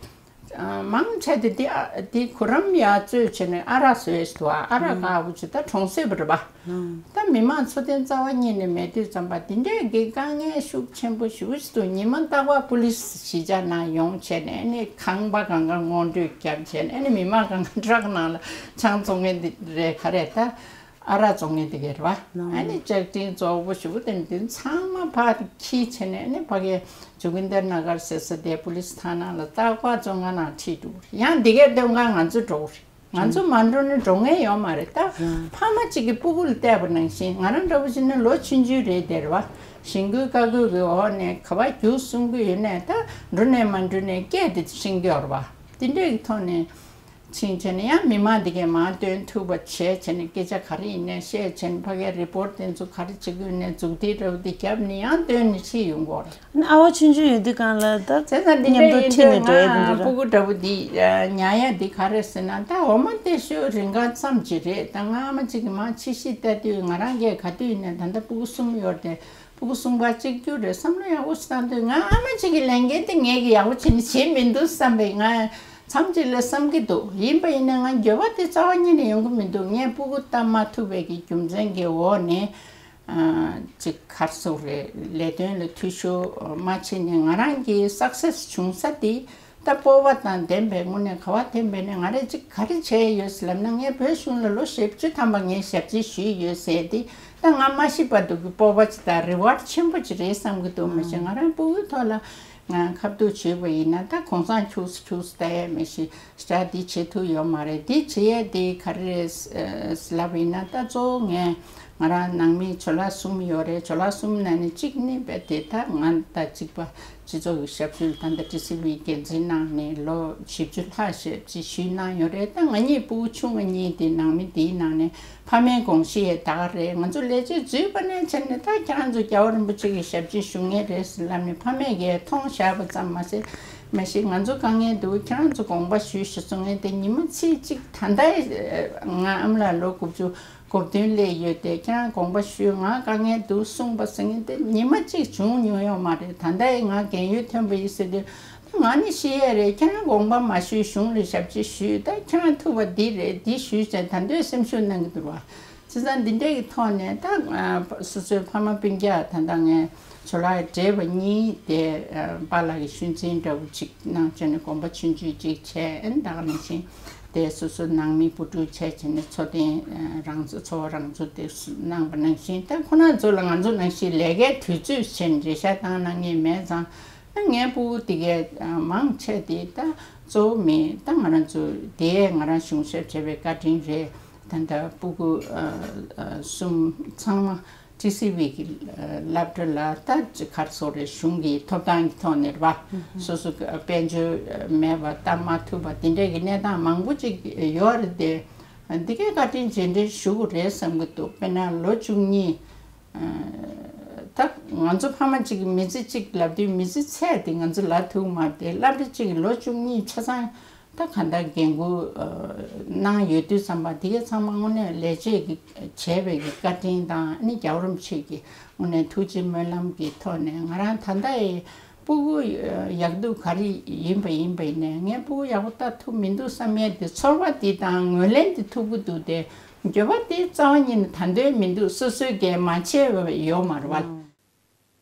ཨ་མང་ཆེ་དེ་དེ་ཨ་དེ་གུ་རམ་ཡར་བཙོས་བྱས་ནས་ཨ་རག་བཟོས་འདུག་ཨ་རག་ཨང་། དཀར་པོ་ཅིག་ད་གྲོང་གསེབ་རེད་པ། ཨང་། ད་མི་མང་འཚོ་རྟེན་རྩ་བ་ཉིད་ནས་མེད་དུས་ཙམ་པ་དེ་འདྲས་ཀྱི་དཀའ་ངལ་ཤུགས་ཆེན་པོ་ཞེ་པོ་ཞིག་འདུག་ཉི་མ་རྟག་པར་པུ་ལིས་གཞིས་ཆགས་ནང་ཡོང་བྱས་ནས་ཨ་ནི་ཁང་པ་གང་ག་སྔོག་འདོན་རྒྱབ་བྱས་ནས་ཨ་ནི་མི་མང་གང་ག་ཊ་རག་ནང་ལ་ཆང་བཙོང་མཁན་དེ་རེད་ག་རེད་ད། ཨ་རག་བཙོང་མཁན་དེ་ག་རེད་བ། ཨ་ནི་ལྕགས་ཀྲིན་བཙོག་པོ་ཞེ་པོ་དེ་འདི་ཚང་མ་ཕར་འཁྱེར་བྱས་ནས། ཨ་ནི་ཕ་གིའི་ཇོ་གིན་དར་ན་གར་ཟེར་ས་དེ་པུ་ལི་སི་ཐ་ན་ལ་རྟག་པར་བཙོང་ང་ནང་ཁྲིད་འགྲོ་གི་རེད། ཡང་འདི་གའི་སྟོན་ཁར་ང་ཚོ་འགྲོ་གི་རེད། ང་ཚོ་མ་འགྲོ་ན་འགྲོ་མཁན་ཡོད་མ་རེད། ད་ཕ་མ་གཅིག་གིས་སྤུ་གུ་ལ་བལྟས་པ་ནང་བཞིན། ང་རང་འདྲ་པོ་བྱས་ན་ལོ་ཆུང་ཆུང་རེད་དེ་རེད་བ། ཞིང་བཀོལ་བཀའ་བཀོད་ཀྱི་འོག་ནས་ག་པར་རྒྱུགས་གསུང་གི་ཡོད་ནའི། ད་འགྲོ་ནའི་མ་འགྲོ་ནའི་སྐད་དེ་ཤེས་ཀྱི་ཡོད་རེད་བ། དེ་འདྲའི་གི་ཐོག་ནས་ཕྱིན་བྱས་ནས། ཡང་མི་མང་དེ་གས་མར་བཏོན་ཐུབ་པ་བྱས་བྱས་ནས། སྐད་ཆ་ག་རེ་ཡིན་ནའི་བཤད་བྱས་ནས། ཕ་གིའི་རི་པོར་ཊི་དེ་ཚོ་ག་རེ་བྱེད་དགོས་ནའི་མཛུབ་ཐེལ་འདྲ་པོ་དེ་བརྒྱབ་ནས་ཡང་བཏོན་ནས་ཁྲིད་ཡོང་གི་ཡོད་རེད། ཨ་བ་ཆུང་ཆུང་ཡོད་དུས་སྒང་ལ་ད་བྱས་ཙང་འདི་མཉམ་འདྲའི་དུ་ཡིན་ཁྲིད་དུས་ནས་འགྲོ་ཡ་དེ་འདྲ་ང་ར། སྤུ་གུ་འདྲ་པོ་འདི་ཉར་ཡ་འདི་ག་རེ་ཟེར་ན། ད་འོ་མ་སྟེར་ཤོག་རིན་གོང་ཙམ་ཅིག་རེད། ད་ང་ཨ་མ་གཅིག་གིས་མར་ཕྱི་བཤིག་བལྟས་དུས། ང་རང་གིས་ག་དུས་ཡིན་ནའི། ད་ལྟ་སྤུ་གུ་གསུམ་ཡོད་རེད་དེ། སྤུ་གུ་གསུམ་པ་གཅིག་གྱུར་རེད། བསམ་བློ་ཡག་པོ་ཞིག་བཏང་དུས། ང་ཨ་མ་གཅིག་གི་ལས་འགན་དེ་ངས་ཀྱིས་ཡག་པོ་བྱས་ནས་བྱེད་མི་འདུག་བསམ་པའི་ང་མཚམས་གཅིག་ལ་བསམ་གྱི་འདུག་ཡིན་པ་ཡིན་ན་ང་འགྱོད་པ་དེ་རྩ་བ་ཉིད་ནས་ཡོང་གི་མི་འདུག་ངས་སྤུ་གུ་བལྟ་མ་ཐུབ་པའི་གི་རྒྱུ་མཚན་གྱི་འོག་ནས། ཨ་ཅིག་ག་རེ་ཟེར་དགོས་རེད། ལས་དོན་ལ་འཐུས་ཤོར་མ་བྱས་ནས། ང་རང་གི་སག་སེ་སི་བྱུང་ས་དེ། ད་སྤོབས་པ་དང་ལྡན་པའི་ངོས་ནས། ག་པར་ཐོན་པ་ཡིན་ནའི་ང་རས་ཅིག་ག་རེ་བྱས་ཡོད་ཟེར་ལབ་ན། ངས་བོད་གཞུང་ལ་ལོ་བཞི་བཅུ་ཐམ་པ་ངས་ཞབས་ཕྱི་ཞུས་ཡོད་ཟེར་དེ། ད་ང་མ་ཤི་བར་དུ་གི་སྤོབས་པ་ཅིག་དང་རི་ཝར་ཌི་ཆེན་པོ་ཅིག་རེད་བསམ་གྱི་འདུག་མ་གཞི་ང་རང་སྤུ་གུའི་ཐོག་ལ་ང་ཁ་ཐུག་བྱས་པ་ཡིན་ན། ད་གུང་སེང་ཁྱུག་ཙམ་ཁྱུག་ཙམ་ལྟ་ཡས་མ་གཞི་ཞེ་དྲག་འདི་བྱེད་ཐུབ་ཡོད་མ་རེད། འདི་བྱེད་ཡས་དེ་ག་རེ་རེད་ལབ་ཡིན་ན། ད་གཙོ་བོ་ངས། ང་རང་ནང་མི་ཇོ་ལགས་གསུམ་ཡོད་རེད། ཇོ་ལགས་གསུམ་ནང་ནས་གཅིག་ནི་རྦད་དེ་ད་ང་དང་གཅིག་པ་སྤྱི་ཚོགས་ཀྱི་ཞབས་ཞུ་ལ་ད་ལྟ་ཊི་སི་ཝི་འགན་འཛིན་གནང་ནས་ལོ་བཞི་བཅུ་ལྷག་ཞབས་ཕྱི་ཞུས་གནང་ཡོད་རེད། ད་ང་གཉིས་སྤུ་གུ་ཆུང་ང་གཉིས་དེ་ནང་མི་དེའི་ནང་ནས་ཕ་མའི་དགོངས་གཞི་ཡས་ད་ག་རེད། ང་ཚོ་ལས་བྱེད་འཛུལ་བ་ནས་བྱས་ནས་ད་ཁྱེད་རང་ཚོ་རྒྱལ་བ་རིན་པོ་ཆེ་གི་ཞབས་ཕྱི་ཞུ་མཁན་རེད་ཟེར་ལབ་ནས་ཕ་མས་ཀྱིས་མཐོང་བཞག་པ་ཙམ་མ་ཟད། མ་གཞི་ང་ཚོ་དཀའ་ངལ་འདུག་ཁྱེད་རང་ཚོ་དགོངས་པ་ཞུས་ཞུས་གསུང་མཁན་དེ་ཉི་མ་ཚེས་གཅིག་ད་ལྟ་ང་ཨ་མ་ལགས་ལོ་དགུ་བཅུ་གོ་བདུན་སླེབས་ཡོད་དེ། ཁྱེད་རང་དགོངས་པ་ཞུས། ང་དཀའ་ངལ་འདུག་གསུངས་པ་ཟེར་མཁན་དེ་ཉི་མ་གཅིག་བྱུང་མྱོང་ཡོད་མ་རེད། ད་ལྟ་ཡི་ང་རྒན་ཡོལ་ཐོན་པ་ཡིན་ཟེར་དུས། ང་ནི་ཤི་ཡས་རེད། ཁྱེད་རང་དགོངས་པ་མ་ཞུས། གཞུང་ལ་ཞབས་ཕྱི་ཞུས། ད་ཁྱེད་རང་ཐུབ་པ་འདི་རེད། འདི་ཞུས་བྱས་ད་འདོད་སེམས་ཤུགས་གནང་གི་འདུག་བ། བྱས་ཙང་འདི་འདྲའི་གི་ཐོག་ནས་ད་སོ་སོའི་ཕ་མ་སྤུན་ཀྱག་ད་ལྟ་ངས་ཇོ་ལགས་བགྲེས་པ་གཉིས་དེ་པཱ་ལགས་ཀྱི་ཤུལ་འཛིན་འདྲ་བོ་ཅིག་གནང་བྱས་ནས་དགོངས་པ་ཆུང་ཆུང་ཅིག་བྱས། ཨ་ནི་ད་ག་ནང་བཞིན་དེ་སོ་སོ་ནང་མི་བུ་ཕྲུག་བྱས་བྱས་ནས་འཚོ་རྟེན་རང་འཚོ་འཚོ་བ་རང་འཚོ་དེ་གནང་པ་ནང་བཞིན། ད་ཁོ་རང་ཚོ་ལ་ང་ཚོ་ནང་བཞིན་ལས་ཀའི་དུས་ཚོད་བྱས་ནས་རེ་ཞག་བཏང་གནང་མཁན་མེད་ཙང་། ཨ་ངའི་སྤུ་གུ་དེ་གས་མང་ཆེ་དེ་ད་གཙོ་བོ་མི་ད་ང་རང་ཚོ་དེ་ང་རང་གཞུང་ཞབས་བྱས་པའི་བཀའ་དྲིན་རེད། ད་ལྟ་སྤུ་གུ་ཨ་ཨ་གསུམ་ཚང་མ་ཊི་སི་ཝི་གི་ཨ་སློབ་གྲྭ་ལ་ད་ཅི་ག་རེ་ཟེར་དགོས་རེད། གཞུང་གི་ཐོབ་ཐང་གི་ཐོག་ནས་རེད་བ། སོ་སོ་གི་དཔལ་འབྱོར་མེད་པ་ལྟ་མ་ཐུབ་པ་དེ་འདྲས་ཀྱི་གནས་སྟངས་མང་པོ་ཅིག་ཡོད་རེད་དེ། འདི་གའི་བཀའ་དྲིན་རྗེས་དྲན་ཞུ་དགོས་རེད་བསམ་གྱི་འདུག་དཔེར་ན་ལོ་བཅུ་གཉིས། ཨ་ད་ང་ཚོ་ཕ་མ་གཅིག་གི་མི་ཚེ་གཅིག་ལབ་དུས་མི་ཚེ་ཚད་དེ་ང་ཚོ་ལབ་ཐུབ་མ་རེད། སློབ་གྲྭ་གཅིག་གི་ལོ་བཅུ་གཉིས་ཆ་ཚང་ད་གང་ལྟར་འགན་འཁུར་ཨ་གནང་ཡོད་དུས་ཙམ་པ། དེ་གའི་ཚང་མ་དངོས་གནས་ལས་བྱེད་ཀྱི་བྱས་པའི་གི་བཀའ་དྲིན་དང་། ཨ་ནི་རྒྱལ་བ་རིན་པོ་ཆེ་གི་དངོས་གནས་ཐུགས་རྗེ་སྨོན་ལམ་གྱི་ཐོག་ནས། ང་རང་ད་ལྟ་ཡི་སྤུ་གུ་ཡག་སྡུག་ག་རེ་ཡིན་པ་ཡིན་པ་ཡིན་ནའི། ངས་སྤུ་གུ་ཡག་པོ་ལྟ་ཐུབ་མི་འདུག་བསམ་ཡས་དེ་ཚོར་བ་དེ་དང་ངོས་ལེན་དེ་ཐུབ་ཀྱི་འདུག་དེ། འགྱོད་པ་དེ་རྩ་བ་ཉིད་ནས་ད་འདོད་མི་འདུག་སོ་སོའི་གས་མ་བྱས་པ་ཡོད་མ་རེད་བ།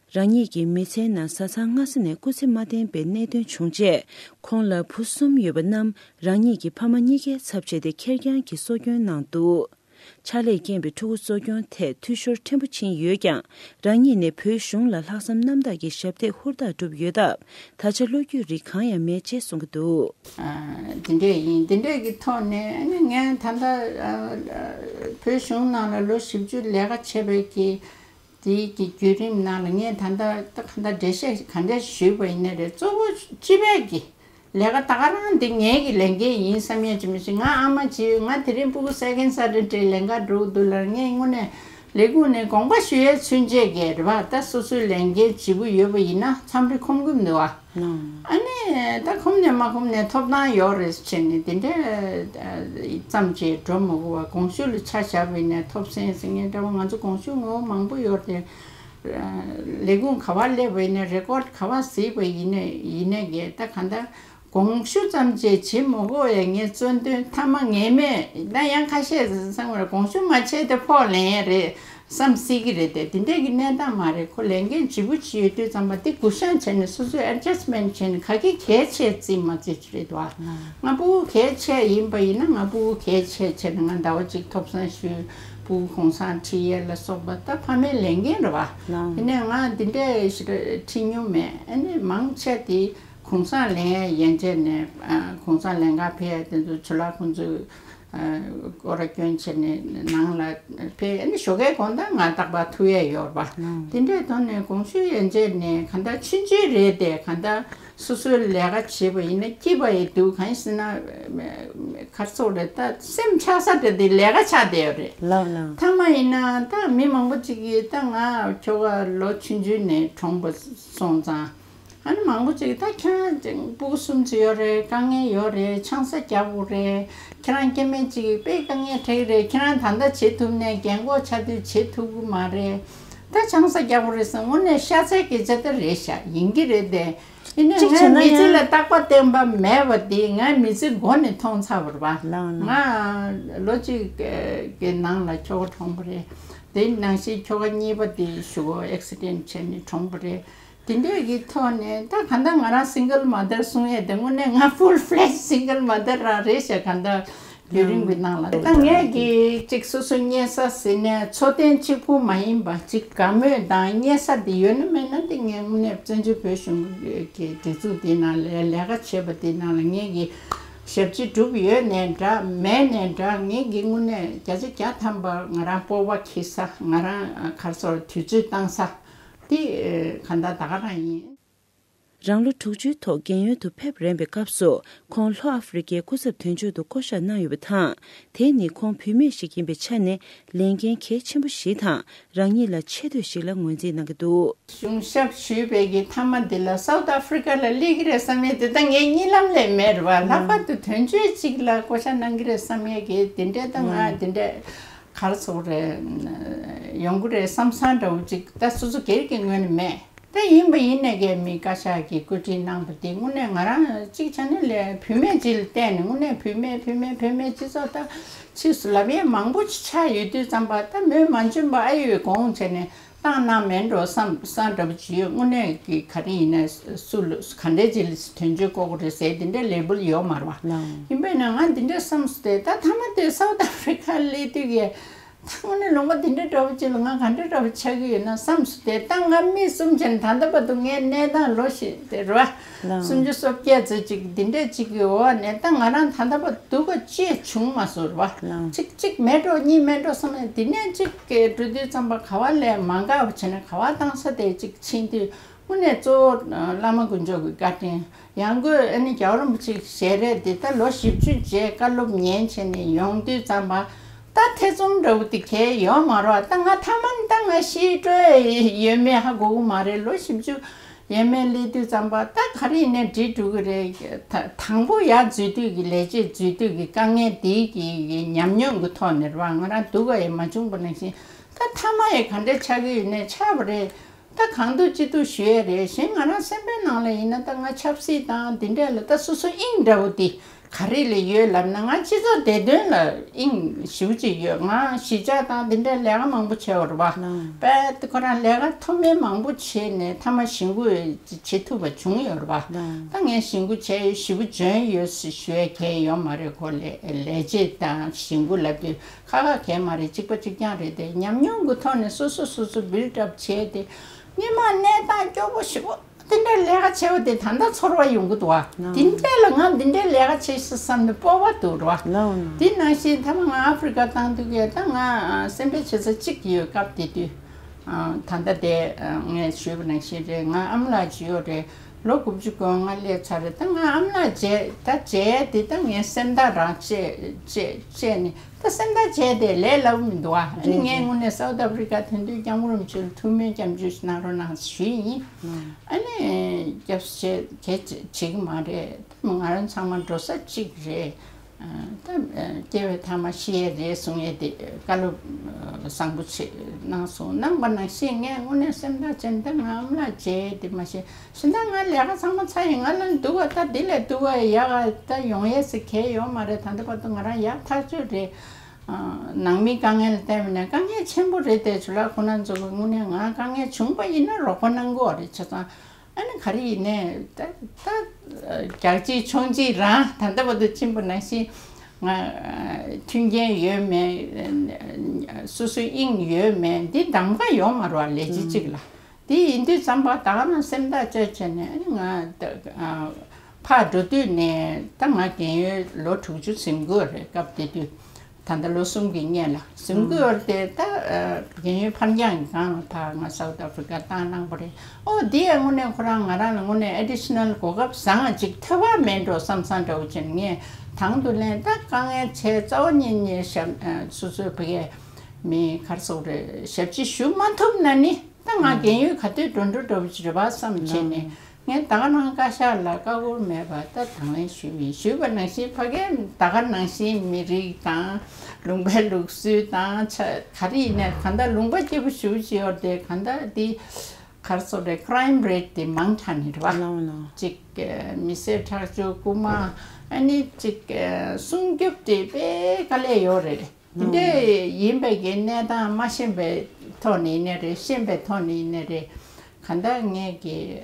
རང་ཉིད་ཀྱི་མི་ཚེའི་ནང་བཟའ་ཚང་སྔ་ས་ནས་སྐུ་ཚེ་མ་བརྟན་པའི་གནད་དོན་བྱུང་རྗེས། ཁོང་ལ་བུ་གསུམ་ཡོད་པ་རྣམས་རང་ཉིད་ཀྱི་ཕ་མ་གཉིས་ཀའི་ཚབ་བྱས་ཏེ་ཁེར་རྐྱང་གིས་གསོ་སྐྱོང་གནང་འདུག་ཕྱག་ལས་རྐྱེན་པས་ཕྲུ་གུ་གསོ་སྐྱོང་ཐད་འཐུས་ཤོར་ཕྲན་བུ་ཕྱིན་ཡོད་ཀྱང་། རང་ཉིད་ནས་བོད་གཞུང་ལ་ལྷག་བསམ་རྣམ་དག་གིས་ཞབས་འདེགས་ཧུར་ཐག་བསྒྲུབས་ཡོད་སྟབས། ད་ཆ་བློ་འགྱོད་རིགས་གང་ཡང་མེད་ཅེས་གསུང་གི་འདུག་ཨ་འདི་འདྲས་ཡིན། འདི་འདྲས་ཀྱི་ཐོག་ནས་ཨ་ནི་ངས་ད་ལྟ་ཨ་ཨ་བོད་གཞུང་ནང་ལ་ལོ་བཞི་བཅུ་ལས་ཀ་བྱས་པའི་གི་དེའི་གི་བརྒྱུད་རིམ་ནང་ལ། ངས་ད་ལྟ་ད་ག་འདྲ་འགྲེལ་བཤད་ག་འདྲས་ཞུས་པ་ཡིན་ནའི་རེད། གཙོ་བོ་སྤྱི་པའི་གི་ལས་ཀ་ད་ག་རང་འདི་ངའི་གི་ལས་འགན་ཡིན་བསམ་ཡས་ཅི་མི་ཤེས། ང་ཨ་མ་བྱས། ང་དེ་རིང་སྤུ་གུ་སེ་ཀན་སེ་ཊར་ཌེ་ལེན་ག་འགྲོ་གི་འདུག་ལབ། ངས་དངོས་གནས་ལས་ཁུངས་ནས་དགོངས་པ་ཞུ་ཡས་ཚུན་ཆད་ཀྱི་རེད་བ། ད་སོ་སོའི་ལས་འགན་ལྗིད་པོ་ཡོད་པ་ཡིན་ན་མཚམས་རེ་ཁོམ་གི་མི་འདུག་བ། ཨ་ནི་ད་ཁོམ་ནས་མ་ཁོམ་ནས་ཐོབ་ཐང་ཡོད་རེད་བྱས་ནས་དེ་འདྲ་ཙམ་བྱས་འགྲོ་མི་དགོས་པ། དགོངས་ཞུ་ལ་ཆ་བཞག་པ་ཡིན་ནའི་ཐོབ་སོང་ཟེར་མཁན་འདྲ་བོ། ང་ཚོ་དགོངས་ཞུ་ངོ་མ་མང་པོ་ཡོད་རེད། ལས་ཁུངས་ག་པར་སླེབས་པ་ཡིན་ནའི། རེ་ཀོཌ་ག་པར་གཟིགས་པ་ཡིན་ནའི་ཡིན་ནའི་གི་ད་གང་ལྟར་དགོངས་ཞུ་ཙམ་ཅིག་བྱེད་མ་དགོས་པའི་ངའི་གཙོ་འདོན་མཐའ་མ་ངེས་མེད། ད་ཡང་ཁ་ཤས་བསམ་པར་དགོངས་ཞུ་མ་བྱས་ཏེ་ཕོགས་ལེན་ཡས་རེད་བསམ་སྲིད་ཀྱི་རེད་དེ། དེ་འདྲས་ཀྱི་གནས་སྟངས་མ་རེད། ཁོ་ལས་འགན་ལྗིད་པོ་ཅིག་ཡོད་དུས་ཙམ་པ་དེ་གུ་བཤངས་བྱས་ནས་སོ་སོས་ཨེ་ཌི་ཇ་སི་མེན་ཊི་བྱས་ནས། ག་གི་གལ་ཆེ་བརྩི་མ་བརྩི་ཅིག་རེད་དོ། ང་སྤུ་གུ་གལ་ཆེ་ཡིན་པ་ཡིན་ན་ང་སྤུ་གུ་གལ་ཆེ་བྱས་ནས་ང་ཟླ་བ་གཅིག་ཐོབ་སང་ཞུས། སྤུ་གུ་གུང་སེང་ཁྲིད་ཡས་ལ་སོགས་པ་ད་ཕ་མའི་ལས་འགན་རེད་བ། ལགས། དེ་ནས་ང་འདི་འདྲས་ཞིག་ཁྲིད་མྱོང་མེད། ཨ་ནི་མང་ཆེ་དེ་གུང་སེང་ལེན་ཡས་ཡན་ཆད་ནས་ཨ་གུང་སེང་ལེན་ག་ཕེབས་ཡས་དེ་ཚོ་ཇོ་ལགས་ཁོང་ཚོས་ཨ་སྐོར་ར་སྐྱོན་བྱས་ནས་ནང་ལ་ཕེབས། ཨ་ནི་ཞོགས་ཀའི་དགོང་དག་ང་རྟག་པར་ཐུག་ཡས་ཡོད་རེད་བ། ལགས། དེ་འདྲས་ཐོག་ནས་གོང་ཞུས་ཡན་ཆད་ནས་གང་ལྟར་ཆུང་ཆུང་རེད་དེ། གང་ལྟར་སོ་སོའི་ལས་ཀ་བྱེད་པ་ཡིན་ན་སྐྱིད་པ་ཡི་འདུག་གང་ཡིན་ཟེར་ན་ག་རེ་ཟེར་དགོས་རེད། ད་སེམས་ཆགས་ས་དེ་དེ་ལས་ཀ་ཆགས་བསྡད་ཡོད་རེད། ལགས་ལགས། མཐའ་མ་ཡིན་ན་ད་མི་མང་པོ་ཅིག་གིས་ད་ང་ཁྱོ་ག་ལོ་ཆུང་ཆུང་ནས་གྲོངས་པ་སོང་ཙང་། ཨ་ནི་མང་པོ་ཅིག་ད་ཁྱེད་རང་སྤུ་གུ་གསུམ་ཙམ་ཡོད་རེད། དཀའ་ངལ་ཡོད་རེད། ཆང་ས་རྒྱག་དགོས་རེད། ཁྱེད་རང་སྐྱེ་དམན་ཅིག་དཔེ་དཀའ་ངལ་འཕྲད་ཀྱི་རེད། ཁྱེད་རང་ད་ལྟ་བྱེད་ཐུབ་ནས་རྒན་གོག་ཆགས་དུས་བྱེད་ཐུབ་ཀྱི་མ་རེད། ད་ཆང་ས་རྒྱག་དགོས་རེད་ཟེར་དངོས་གནས་ཤ་ཚའི་སྐད་ཆ་ད་རེད་ཤག་ཡིན་གྱི་རེད་དེ། ཡིན་ནའི་གཅིག་བྱས་ང་ན་མི་ཚེ་ཡང་ལ་རྟག་པ་བརྟན་པ་མེད་པ་དེ་ང་མི་ཚེ་མགོ་ནས་མཐོང་ཚར་བ་རེད་བ། ལགས་ལགས། ང་ལོ་གཅིག་གི་ནང་ལ་ཁྱོ་ག་གྲོངས་པ་རེད། དེ་ནང་བཞིན་ཁྱོ་ག་གཉིས་པ་དེ་གཞུག་གུ་ཨེག་སི་ཌེན་བྱས་ནས་གྲོངས་པ་རེད། དེ་འདྲས་ཀྱི་ཐོག་ནས་ད་གང་ལྟར་ང་རང་སིང་གལ་མ་དར་གསུང་ཡས་དེ་དངོས་གནས་ང་ཕུལ་ཕི་ལེཇ་སིང་གལ་མ་དར་རང་རེད་ཤག་གང་ལྟར་ཡུན་རིང་པོའི་ནང་ལ། ད་ངས་ཀྱིས་ཅིག་སོ་སོ་གཉེར་ས་ཟེར་ནས་འཚོ་རྟེན་གཅིག་པུ་མ་ཡིན་པ་ཅིག་དགའ་མོས་དང་གཉེར་ས་དེ་ཡོད་ན་མེད་ན་དེ་ངས་དངོས་གནས་བཙན་བྱོལ་བོད་གཞུང་གི་སྒྲིག་འཛུགས་དེའི་ནང་ལ་ལས་ཀ་བྱེད་པ་དེའི་ནང་ལ་ངས་ཀྱིས་ཞབས་ཕྱི་བསྒྲུབས་ཡོད་ནའི་འདྲ་མེད་ནའི་འདྲ། ངས་ཀྱིས་དངོས་གནས་བརྒྱ་ཆ་བརྒྱ་ཐམ་པ་ང་རང་སྤོབས་པ་འཁྱེར་ས། ང་རང་ག་རེ་ཟེར་དུས་ཚོད་བཏང་ས་དེ་གང་ལྟར་ད་ག་རང་ཡིན། རང་ལོ་དྲུག་ཅུའི་ཐོག་རྒན་ཡོལ་དུ་ཕེབས་རན་པའི་སྐབས་སུ་ཁོང་ལྷོ་ཨ་ཧྥེ་རི་ཀའི་སྐུ་ཚབ་དོན་གཅོད་དུ་བསྐོ་གཞག་གནང་ཡོད་པ་དང་། དེ་ནི་ཁོང་བུད་མེད་ཞིག་ཡིན་པའི་ཆ་ནས་ལས་འགན་གལ་ཆེན་པོ་ཞིག་དང་རང་ཉིད་ལ་ཆེ་བསྟོད་ཞིག་ལ་ངོས་འཛིན་གནང་གི་འདུག་གཞུང་ཞབས་ཞུས་པའི་གི་མཐའ་མ་འདི་ལ་སའུ་ཐི་ཨ་ཧྥེ་རི་ཀ་ལ་སླེབས་ཀྱི་རེད་བསམ་ཡས་དེ་ད་ངའི་གཉིད་ལམ་ལས་མེད་རེད་བ། ལྷག་པར་དུ་དོན་གཅོད་ཅིག་ལ་བསྐོ་གཞག་གནང་གི་རེད་བསམ་ཡས་གི་དེ་འདྲས་ད་ང་དེ་འདྲས་ག་རེ་ཟེར་དགོས་རེད། ཡོང་གི་རེད་བསམ་བསམ་འདྲ་བོ་ཅིག་ད་སོ་སོ་སྒེར་གྱི་ངོས་ནས་མེད། ད་ཡིན་པ་ཡིན་ནས་ཀྱི་མི་བཀའ་ཤག་གིས་བཀོད་སྒྲིག་གནང་བ་དེ་དངོས་གནས་ང་རང་གཅིག་བྱས་ན་ལས་བུད་མེད་ཅིག་ལ་བལྟས་ནས་དངོས་གནས་བུད་མེད་བུད་མེད་བུད་མེད་སྤྱི་ཚོགས་ད་ཕྱིས་སུ་ལབ་ཡས་མང་པོ་ཅིག་ཆགས་ཡོད་དུས་ཙམ་པ་ད་མོས་མ་འཇོན་པ་ཨ་ཡོད་དགོངས་བྱས་ནས་བཏང་གནང་མེད་འགྲོ་བསམ་བསམ་འདྲ་པོ་ཅིག་ཡོད། དངོས་གནས་ཀྱི་ག་རེ་ཡིན་ན་སུ་ལ་ག་འདྲས་ཅིག་ལ་དོན་གཅོད་བསྐོ་དགོས་རེད་ཟེར་དེ་འདྲས་ལེ་བལ་ཡོད་མ་རེད་བ། ཡིན་པས་ན་ང་འདི་འདྲས་བསམ་སོང་སྟེ་ད་མཐའ་མ་དེ་སའུ་ཐི་ཨ་ཧྥེ་རི་ཀ་སླེབས་དུས་ཀྱི། ད་དངོས་གནས་ལུང་པ་འདི་འདྲ་འདྲ་པོ་ཅིག་ལ་ང་ག་འདྲ་འདྲ་པོ་ཆགས་ཀྱི་ཡོད་ན་བསམ་སོང་སྟེ། ད་ང་མི་གསུམ་བྱས་ནས་ད་ལྟ་བར་དུ་ངའི་གནས་སྟངས་ལོ་ཞིག་དེ་རེད་བ། ལགས། སུམ་ཅུ་སོ་བརྒྱད་ཙམ་ཅིག་འདི་འདྲ་ཅིག་གི་འོག་ནས་ད་ང་རང་ད་ལྟ་བར་སྡུག་པ་ཅི་བྱུང་མ་སོང་རེད་བ། ལགས། ཅིག་ཅིག་མེད་འགྲོ་གཉིས་མེད་འགྲོ་བསམ་ནས་འདི་ནས་ཅིག་གི་འགྲོ་དུས་ཙམ་པ་ག་བ་ལས་མ་འགག་པ་བྱས་ནས་ག་བ་བཏང་ས་དེ་ཅིག་ཕྱིན་དུས། དངོས་གནས་གཙོ་བོ་བླ་མ་དཀོན་མཆོག་གི་བཀའ་དྲིན། ཡང་སྒོས་ཨ་ནི་རྒྱལ་བ་རིན་པོ་ཆེ་ཞལ་རས་འདི་ད་ལོ་བཞི་བཅུ་རྗེས་བཀའ་སློབ་ཉན་བྱས་ནས་ཡོང་དུས་ཙམ་པ། ད་ཐེ་ཚོམ་འདྲ་བོ་དེ་གལ་ཡོད་མ་རེད་བ། ད་ང་མཐའ་མ་ནི་ད་ང་ཤི་འགྲོ་ཡས་ཡོད་མེད་ཧ་གོ་གི་མ་རེད། ལོ་བཞི་བཅུ་ཡས་མས་སླེབས་དུས་ཙམ་པ་ད་ག་རེ་ཡིན་ནའི་འགྲིག་འགྲོ་གི་རེད། ད་དང་པོ་ཡར་འཛུལ་དུས་ཀྱི་ལས་བྱེད་འཛུལ་དུས་ཀྱི་དཀའ་ངལ་འདི་གི་ཉམས་མྱོང་གི་ཐོག་ནས་རེད་བ། ང་རང་སྡུག་ག་ཡང་མ་བྱུང་པ་ནང་བཞིན་ད་མཐའ་མ་ཡང་ག་འདྲ་ཆགས་ཀྱི་ཡོད་ནའི་ཆགས་པ་རེད། ད་གང་ཐུབ་ཅི་ཐུབ་ཞུ་ཡས་རེད། གཞན་ང་རང་སེམས་པའི་ནང་ལ་ཡིན་ན་ད་ང་ཆབ་སྲིད་དང་འདི་འདྲས་ལ་ད་སོ་སོ་དབྱིངས་འདྲ་བོ་དེ་ག་རེ་ལ་ཡོད་ལབ་ན། ང་སྤྱི་ཚོགས་བདེ་དོན་ལ་དབྱིངས་ཞེ་པོ་ཅིག་ཡོད། ང་གཞིས་ཆགས་དང་འདི་འདྲས་ལས་ཀ་མང་པོ་བྱས་པ་རེད་བ། དཔལ་དེ་ཁོ་རང་ལས་ཀ་མཐོ་དམན་མང་པོ་བྱས་ནས་མཐའ་མ་གཞིས་འགོ་བྱེད་ཐུབ་པ་བྱུང་ཡོད་རེད་བ། ད་ངས་གཞིས་འགོ་བྱས་ཡོད་ཞེ་པོ་འཇོན་ཡོད་ཟེར་ཞུ་ཡས་གལ་ཡོད་མ་རེད། ཁོ་ལས་ལས་བྱེད་དང་གཞིས་འགོ་ལབ་དུས། ཁ་ཁ་གས་མ་རེད། གཅིག་པ་གཅིག་རྐྱང་རེད་དེ། ཉམས་མྱོང་གི་ཐོག་ནས་སོ་སོ་སོ་སོ་བིལ་ཌི་ཨབ་བྱས་ཏེ། སྔོན་མ་གནས་སྟངས་སྐྱོ་པོ་ཞེ་པོ་དེ་འདྲའི་ལས་ཀ་བྱས་པ་དེ་ད་ལྟ་ཚོར་བ་ཡོང་གི་འདུག་བ། ལགས། དེ་འདྲས་ལ་ང་འདི་འདྲའི་ལས་ཀ་བྱེད་ཤེས་བསམ་ནས་སྤོབས་པ་འདུག་ར་བ། ལགས། དེ་ནང་བཞིན་ཐ་མ་ང་ཨ་ཧྥེ་རི་ཀ་བཏང་དུས་ཀྱི་ད་ང་སེམས་ཁྲལ་བྱེད་ས་གཅིག་ཡོད། སྐབས་དེ་དུས་ད་ལྟ་དེ་ངས་ཞུས་པ་ནང་བཞིན་རེད། ང་ཨ་མ་ལགས་ཅིག་ཡོད་རེད། ལོ་དགུ་བཅུ་གོ་ལྔ་སླེབས་ཚར་རེད། ད་ང་ཨ་མ་ལགས་མཇལ་ད་མཇལ་དེ་ད་ངའི་སེམས་ཐག་རང་བཅད་བཅད་བཅད་ནས་ད་སེམས་ཐག་བཅད་དེ་ལས་སླ་པོ་མི་འདུག་ཨ། ཨ་ནི་ངས་དངོས་གནས་སའུ་ཐི་ཨ་ཧྥེ་རི་ཀ་ཐོན་དུས་སྐྱབས་མགོན་རིན་པོ་ཆེ་ལ་ཐུགས་སྨོན་སྐྱབས་འཇུག་ཞིག་གནང་རོགས་གནང་ཞུས་ཡིན། ཨ་ནི་སྐྱབས་སུ་མཆི་གལ་བྱེད་ཀྱི་མ་རེད། ད་ང་རང་ཚང་མ་འགྲོ་ས་གཅིག་རེད། ད་སྐྱེ་བའི་མཐའ་མ་ཤི་ཡས་རེད་གསུང་ཡས་དེ་བཀའ་སློབ་བཟང་པོ་ཆེ་གནང་སོང་། གནང་བ་ནང་བཞིན་ངས་དངོས་གནས་སེམས་ཐག་བཅད་ནས་ད་ང་ཨ་མ་ལགས་མཇལ་དེ་མ་ཤེས་གཞན་དག་ང་ལས་ཀ་ཚང་མ་ཚར་ཡིན། ང་ལ་འདུག་ག་ད་འདི་ལས་སྡུག་ག་ཡག་ག་ད་ཡོང་ཡས་ཟེར་གལ་ཡོད་མ་རེད། ད་ལྟ་བར་དུ་ང་རང་ཡག་ཐག་ཆོད་རེད། ནང་མིའི་དཀའ་ངལ་ལ་བལྟས་པ་ན་དཀའ་ངལ་ཆེན་པོ་རེད་དེ། ཇོ་ལགས་ཁོང་རྣམ་ཚོ་གི་དངོས་གནས་ང་དཀའ་ངལ་བྱུང་པ་ཡིན་ན་རོགས་པ་གནང་གི་ཡོད་རེད། བྱས་ཙང་ཨ་ནི་ག་རེ་ཡིན་ནའི་ད་ད་རྒྱག་གཅིག་མཆོང་གཅིག་རང་ད་ལྟ་བར་དུ་ཕྱིན་པ་ནང་བཞིན། ང་མཐུན་རྐྱེན་ཡོད་མེད། སོ་སོའི་དབྱིངས་ཡོད་མེད་འདི་གདམ་ག་ཡོད་མ་རེད་བ། ལས་གཞི་གཅིག་ལ། དེ་ཡིན་དུས་ཙམ་པ་ད་ག་རང་སེམས་ཐག་གཅོད་བྱས་ནས་ང་ཕར་འགྲོ་དུས་ནས་ད་ང་རྒན་ཡོལ་ལོ་དྲུག་ཅུ་ཟིན་གྱི་ཡོད་རེད། སྐབས་དེ་དུས་ད་ལྟ་ལོ་གསུམ་གྱི་སྔོན་ལ་ཟིན་གྱི་ཡོད་རེད། དེ་ད་རྒན་ཡོལ་ཕར་འགྱངས་ཀྱི་སྒང་ལ་ཕར་ང་སའུ་ཐི་ཨ་ཕི་རི་ཀ་བཏང་གནང་པ་རེད། ཨོ་དེ་ཡང་དངོས་གནས་ཁོ་རང་ང་རང་ལ་དངོས་གནས་ཨེ་ཌི་ཤི་ནལ་གོ་སྐབས་བཟང་ཅིག་ཐོབ་པ་མེད་འགྲོ་བསམ་བསམ་འདྲ་བོ་བྱས་ནས་ངས་དང་དུ་ལེན། ད་དཀའ་ངལ་ཆེ་རྩ་བ་ཉིད་ནས་ཞབས་སོ་སོའི་བུ་གས་མི་གར་སོགས་རེད་ཞབས་ཕྱི་ཞུ་མ་ཐུབ་ན་ནི། ད་ང་རྒན་ཡོལ་ག་དུས་འགྲོ་འགྲོ་འགྲོ་བྱེད་པ་བསམ་བྱས་ནས་ངས་ད་ག་ནང་བཀའ་ཤག་ལ་བཀའ་བཀོད་མེད་པ་ད་དང་ལེན་ཞུས་པ་ཡིན། ཞུས་པ་ནང་བཞིན་ཕ་གིར་ད་ག་ནང་བཞིན་མི་རིགས་དང་ལུང་པའི་ལུགས་སྲོལ་དང་ཆ་ག་རེ་ཡིན་ནའི་གང་ལྟར་ལུང་པ་སྐྱིད་པོ་ཞེ་པོ་ཅིག་ཡོད་དེ་གང་ལྟར་འདི་གར་སོགས་རེད། ཁི་རའིམ་རེ་ཊི་དེ་མང་དྲགས་ནི་རེད་བ། ལའོ་ལའོ། ཅིག་མི་བསད་ཁྲག་སྦྱོར་རྐུ་མ་ཨ་ནི་ཅིག་སྲུང་སྐྱོབ་དེ་དཔེ་དཀའ་ལས་ཡོད་རེད། དེ་འདྲ་ཡིན་པའི་གི་གནས་སྟངས་མ་ཤེས་པའི་ཐོག་ནས་ཡིན་ནའི་རེད། ཤེས་པའི་ཐོག་ནས་ཡིན་ནའི་རེད། གང་ལྟར་ངས་ཀྱི་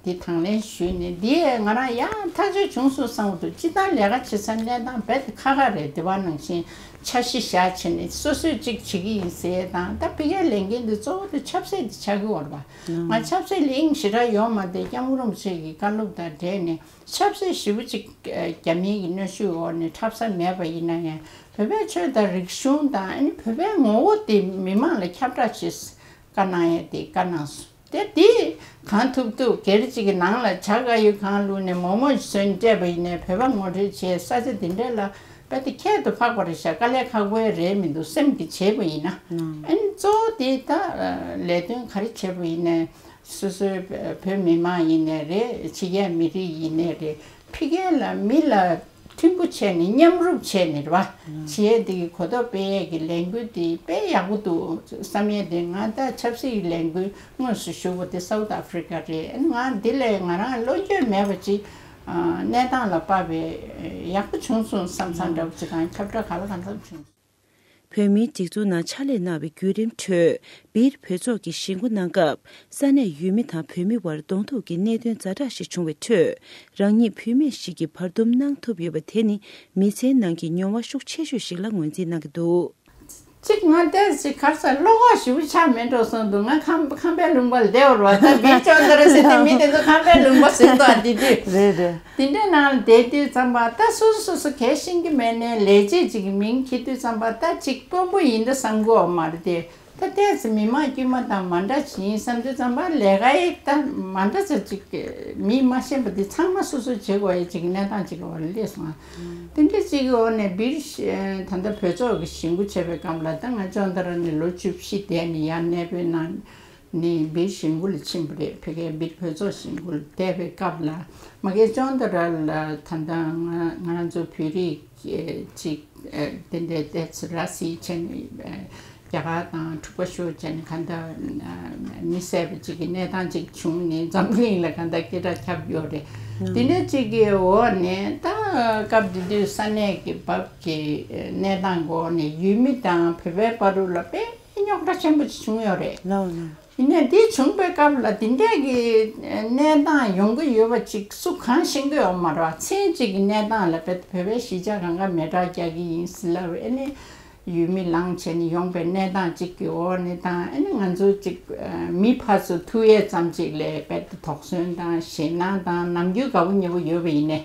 འདི་དང་ལེན་ཞུས་ནས་འདི་ང་རང་ཡང་ཐག་གཅོད་བྱུང་སོང་བསམ་གྱི་འདུག་སྤྱིར་བཏང་ལས་ཀ་བྱེད་ས་གནས་སྟངས་རྦད་དེ་ཁག་ཁག་རེད། དེ་བ་ནང་བཞིན་འཆར་གཞི་བཞག་བྱས་ནས་སོ་སོས་གཅིག་བྱེད་ཀྱི་ཡིན་ཟེར་དང་ད་ཕ་གིའི་ལས་འགན་འདི་གཙོ་བོ་དེ་ཆབ་སྲིད་དེ་ཆགས་ཀྱི་ཡོད་རེད་པ། ང་ཆབ་སྲིད་ལ་དབྱིངས་ཞེ་དྲག་ཡོད་མ་རེད། སྐྱབས་མགོན་རིན་པོ་ཆེ་གི་བཀའ་སློབ་དང་འབྲེལ་ནས། ཆབ་སྲིད་ཞེ་པོ་ཅིག་རྒྱ་མིའི་གི་གནོན་ཤུགས་འོག་ནས་འཁྲབ་ས་མེད་པ་ཡིན་ན་ཡང་བོད་པའི་ཆོས་དང་རིག་གཞུང་དང་ཨ་ནི་བོད་པའི་ངོ་བོ་དེ་མི་མང་ལ་ཁྱབ་བསྒྲགས་བྱེད་བཀའ་གནང་ཡས་དེ་བཀའ་གནང་སོང་། དེ་དེ་གང་ཐུབ་ཐུབ་སྒེར་གཅིག་གི་ནང་ལ་བྱ་དགའ་ཡོད་གང་བླུགས་ནས་མོག་མོག་ཞིག་བཟོས་ནས་སྤྲད་པ་ཡིན་ནའི་བོད་པ་ངོ་སྤྲོད་བྱེད་ས་ཆ་དེ་འདྲ་ལ་དཔེ་དེ་ཁྱད་དུ་འཕགས་པ་རེད་ཤག་དཀའ་ལས་ཁག་པོ་རེད་མི་འདུག་སེམས་ཀྱིས་བྱས་པ་ཡིན་ན། ཨ་ནི་གཙོ་བོ་དེ་ད་ལས་དོན་ག་རེ་བྱས་པ་ཡིན་ནའི། སོ་སོའི་བོད་མི་མང་ཡིན་ནའི་རེད། ཕྱི་རྒྱལ་མི་རིགས་ཡིན་ནའི་རེད། ཕ་གི་ལ་མི་ལ་མཐུན་པོ་བྱས་ནས་མཉམ་རུབ་བྱས་ནས་རེད་བ། བྱེད་ཡས་དེ་གི་གོ་རྟོགས་སྤེལ་ཡས་ཀྱི་ལས་འགུལ་དེ་དཔེ་ཡག་པོ་འདུག་བསམ་ཡས་དེ། ང་ད་ཆབ་སྲིད་ཀྱི་ལས་འགུལ་དངོས་སུ་ཞུགས་པ་དེ་སའུ་ཐི་ཨ་ཕི་རི་ཀ་རེད། ང་འདི་ལས་ང་རང་བློ་འགྱོད་མེད་པ་ཅིག་གནས་སྟངས་ལ་དཔག་པའི་ཡག་པོ་བྱུང་སོང་བསམ་བསམ་འདྲ་པོ་ཅིག་དང་ཁྱབ་བསྒྲགས་ག་ལ་གང་འཚམ་བྱུང་། བོད་མིའི་སྒྲིག་འཛུགས་ནང་ཕྱག་ལས་གནང་བའི་བརྒྱུད་རིམ་ཁྲོད། སྦིར་བོད་ཚོགས་ཀྱིས་བཞེས་འགོ་གནང་སྐབས། ས་གནས་ཡུལ་མི་དང་བོད་མི་བར་གདོང་ཐུག་གི་གནད་དོན་ཛ་དྲག་ཞིག་བྱུང་བའི་ཁྲོད། རང་ཉིད་བུད་མེད་ཞིག་གིས་བར་འདུམ་གནང་ཐུབ་ཡོད་པ་དེ་ནི་མི་ཚེའི་ནང་གི་མྱོང་བ་ཤུགས་ཆེ་ཤོས་ཤིག་ལ་ངོས་འཛིན་གནང་གི་འདུག་གཅིག་ང་ལྟས་ཅིག་གར་ས་བློ་ཁོག་ཞེ་པོ་ཆགས་མེད་འགྲོ་སོང་འདུག་ང་ཁམས་ཁམས་པའི་ལུང་པ་ལ་བསྡད་པ་རེད་བ། ད་སྦིར་ཅོ་འདི་རེད་ཟེར་ཏེ་མི་དེ་ཚོ་ཁམས་པའི་ལུང་པ་ཟེར་འདུག་ཨ་འདི་དུས། རེད་རེད། དེ་འདྲའི་ནང་ལ་བསྡད་དུས་ཙམ་པ་ད་སོ་སོ་སོ་སོ་གལ་ཤེས་ཀྱི་མེད་ནའི་ལས་བྱེད་ཅིག་གི་མིང་འཁྱེར་དུས་ཙམ་པ་ད་ཅིག་དཔོན་པོ་ཡིན་ད་བསམ་གྱི་ཡོད་མ་རེད་དེ། ད་ལྟས་ཚེ་མི་མང་དཀྱུས་མ་དང་མ་འདྲ་ཅིག་ཡིན་བསམ་དུས་ཙམ་པ་ལས་ཀ་ཡི་ད་མ་འདྲ་ཚ་ཅིག་མི་མ་ཤེས་པ་འདི་ཚང་མ་སོ་སོ་བྱེད་དགོས་ཡ་ཅིག་གནས་སྟངས་ཅིག་གི་འོག་ལ་སླེབས་སོང་ང་། དེ་འདྲ་ཅིག་གི་འོག་ནས་སྦིར་ད་ལྟ་བོད་ཚོགས་ཀྱི་བཞེས་འགོ་བྱས་པའི་སྐབས་ལ་ད་ང་ཅོན་ཏ་ར་ནས་ལོ་བཅུ་བཞི་བསྡད་ནས་ཡར་གནས་སྤོས་གནང་། ནས་སྦིར་བཞེས་འགོ་ལ་ཕྱིན་པ་རེད། ཕ་གིའི་སྦིར་བོད་ཚོགས་བཞེས་འགོ་ལ་བསྡད་པའི་སྐབས་ལ་མ་གི་ཅོན་ཏ་ར་ལ་ད་ལྟ་ང་ང་རང་ཚོ་བོད་རིགས་ཅིག་དེ་འདྲའི་ལྟས་ཚེ་ར་སི་བྱས་ནས་རྒྱ་གར་དང་འཁྲུག་པ་ཤོར་བྱས་ནས་ག་འདྲ་མི་བསད་པ་ཅིག་གི་གནས་སྟངས་ཅིག་བྱུང་ནས་འཛམ་གླིང་ལ་ག་འདྲ་སྐད་གྲགས་ཁྱབ་ཡོད་རེད། དེ་འདྲ་ཅིག་གི་འོག་ནས་ད་སྐབས་དེ་དུས་ས་གནས་ཀྱི་བབ་ཀྱི་གནས་སྟངས་འོག་ནས་ཡུལ་མི་དང་བོད་པའི་བར་དུ་ལ་དཔེ་རྙོག་དྲ་ཆེན་པོ་ཅིག་བྱུང་ཡོད་རེད། ཡིན་ནའི་འདི་བྱུང་པའི་སྐབས་ལ་འདི་འདྲས་ཀྱི་གནས་སྟངས་ཡོང་གི་ཡོད་པ་ཅིག་སུ་གང་ཤེས་ཀྱི་ཡོད་མ་རེད་བ། མཚན་གཅིག་གི་གནས་སྟངས་ལ་བོད་བོད་པའི་གཞིས་ཆགས་གང་ག་མེ་སྲེག་རྒྱག་གི་ཡིན་ཟེར་ལབ་ཨ་ནི་ཡུལ་མི་ལངས་བྱས་ནས་ཡོང་པའི་གནས་སྟངས་གཅིག་གི་འོག་ནས་དང་ཨ་ནི་ང་ཚོ་ཅིག་མི་ཕར་ཚུར་ཐུག་ཡས་ཙམ་ཅིག་ལས་བོད་དུ་དོགས་ཟོན་དང་ཞེད་སྣང་དང་ནམ་རྒྱུན་དགའ་པོ་ཉེ་པོ་ཡོད་པ་ཡིན་ནའི།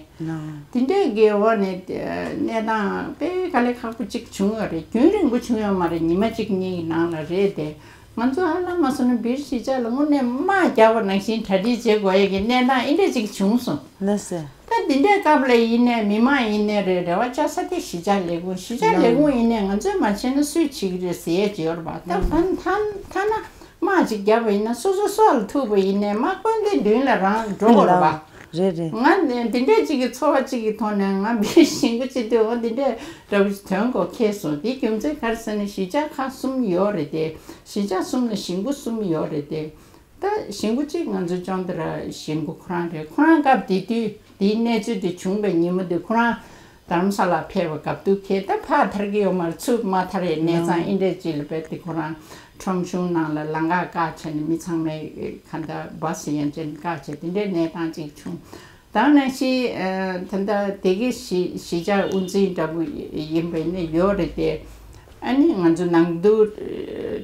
དེ་འདྲས་ཀྱི་འོག་ནས་གནས་སྟངས་དཔེ་དཀའ་ལས་ཁག་པོ་གཅིག་བྱུང་ཡོད་རེད། རྒྱུན་རིང་པོ་བྱུང་ཡོད་མ་རེད། ཉི་མ་གཅིག་གཉིས་ཀྱི་ནང་ལ་རེད་དེ། ང་ཚོ་ཧ་ལམ་མ་སོང་ན་སྦིར་གཞིས་ཆགས་ལ་དངོས་གནས་དམག་རྒྱག་པ་ནང་བཞིན་གྲ་སྒྲིག་བྱེད་དགོས་ཡས་ཀྱི་གནས་སྟངས་ཨེ་འདྲས་ཅིག་བྱུང་སོང་། ལགས་སེ། ད་འདི་འདྲའི་སྐབས་ལ་ཡིན་ནའི་མི་མང་ཡིན་ནའི་རེད། རེ་བ་བཅའ་ས་དེ་གཞིས་ཆགས་ལས་ཁུངས། གཞིས་ཆགས་ལས་ཁུངས་ཡིན་ནའི་ང་ཚོས་མ་བྱས་ན་སུས་བྱེད་ཀྱི་རེད་ཟེར་ཡས་ཅིག་ཡོད་རེད་པ། ད་ད་ད་ཐ་ན་དམག་ཅིག་བརྒྱབ་པ་ཡིན་ན་སོ་སོ་སྲོག་ལ་ཐུག་པ་ཡིན་ནའི་དམག་དཔོན་དེ་མདུན་ལ་རང་འགྲོ་དགོས་རེད་པ། རེད་རེད། ང་ནི་འདི་འདྲས་ཅིག་གི་ཚོར་བ་ཅིག་གི་ཐོག་ནས་ང་སྦིར་གཞིས་འགོ་བྱེད་དུས་འོ་འདི་འདྲས་འདྲ་བོ་ཞིག་ཐོན་དགོས་ཁེལ་སོང་། དེའི་རྒྱུ་མཚན་ག་རེ་ཟེར་ན་གཞིས་ཆགས་ཁག་གསུམ་ཡོད་རེད་དེ། གཞིས་ཆགས་གསུམ་ལ་གཞིས་འགོ་གསུམ་ཡོད་རེད་དེ། ད་གཞིས་འགོ་གཅིག་ང་ཚོ་ཅོན་ཏ་ར་གཞིས་འགོ་ཁོ་རང་རེད། ཁོ་རང་སྐབས་དེ་དུས་དེའི་གནས་ཚུལ་དེ་བྱུང་བའི་ཉིན་མོ་དེ་ཁོ་རང་རྡ་རམ་ས་ལ་ཕེབས་པ་སྐབས་དུས་ཁེལ་ད་ཕར་ཐར་གྱི་ཡོད་མ་རེད། ཚུར་མ་ཐར་ཡའི་གནས་ཚང་ཨེ་འདྲས་ཅིག་ལ་བས་དེ་ཁོ་རང་ཁྲོམ་གཞུང་ནང་ལ་ལམ་ཁ་བཀག་བྱས་ནས་མི་ཚང་མས་ག་འདྲ་བ་ཟེར་ཡན་ཅན་བཀག་བྱས་དེ་འདྲའི་གནས་སྟངས་ཅིག་བྱུང་། ད་ནང་བཞིན་ད་ལྟ་དེ་གི་གཞིས་གཞིས་ཆགས་དབུ་འཛིན་འདྲ་པོ་ཡིན་པ་ཡིན་ན་ཡོད་རེད་དེ། ཨ་ནི་ང་ཚོ་ནང་དུ་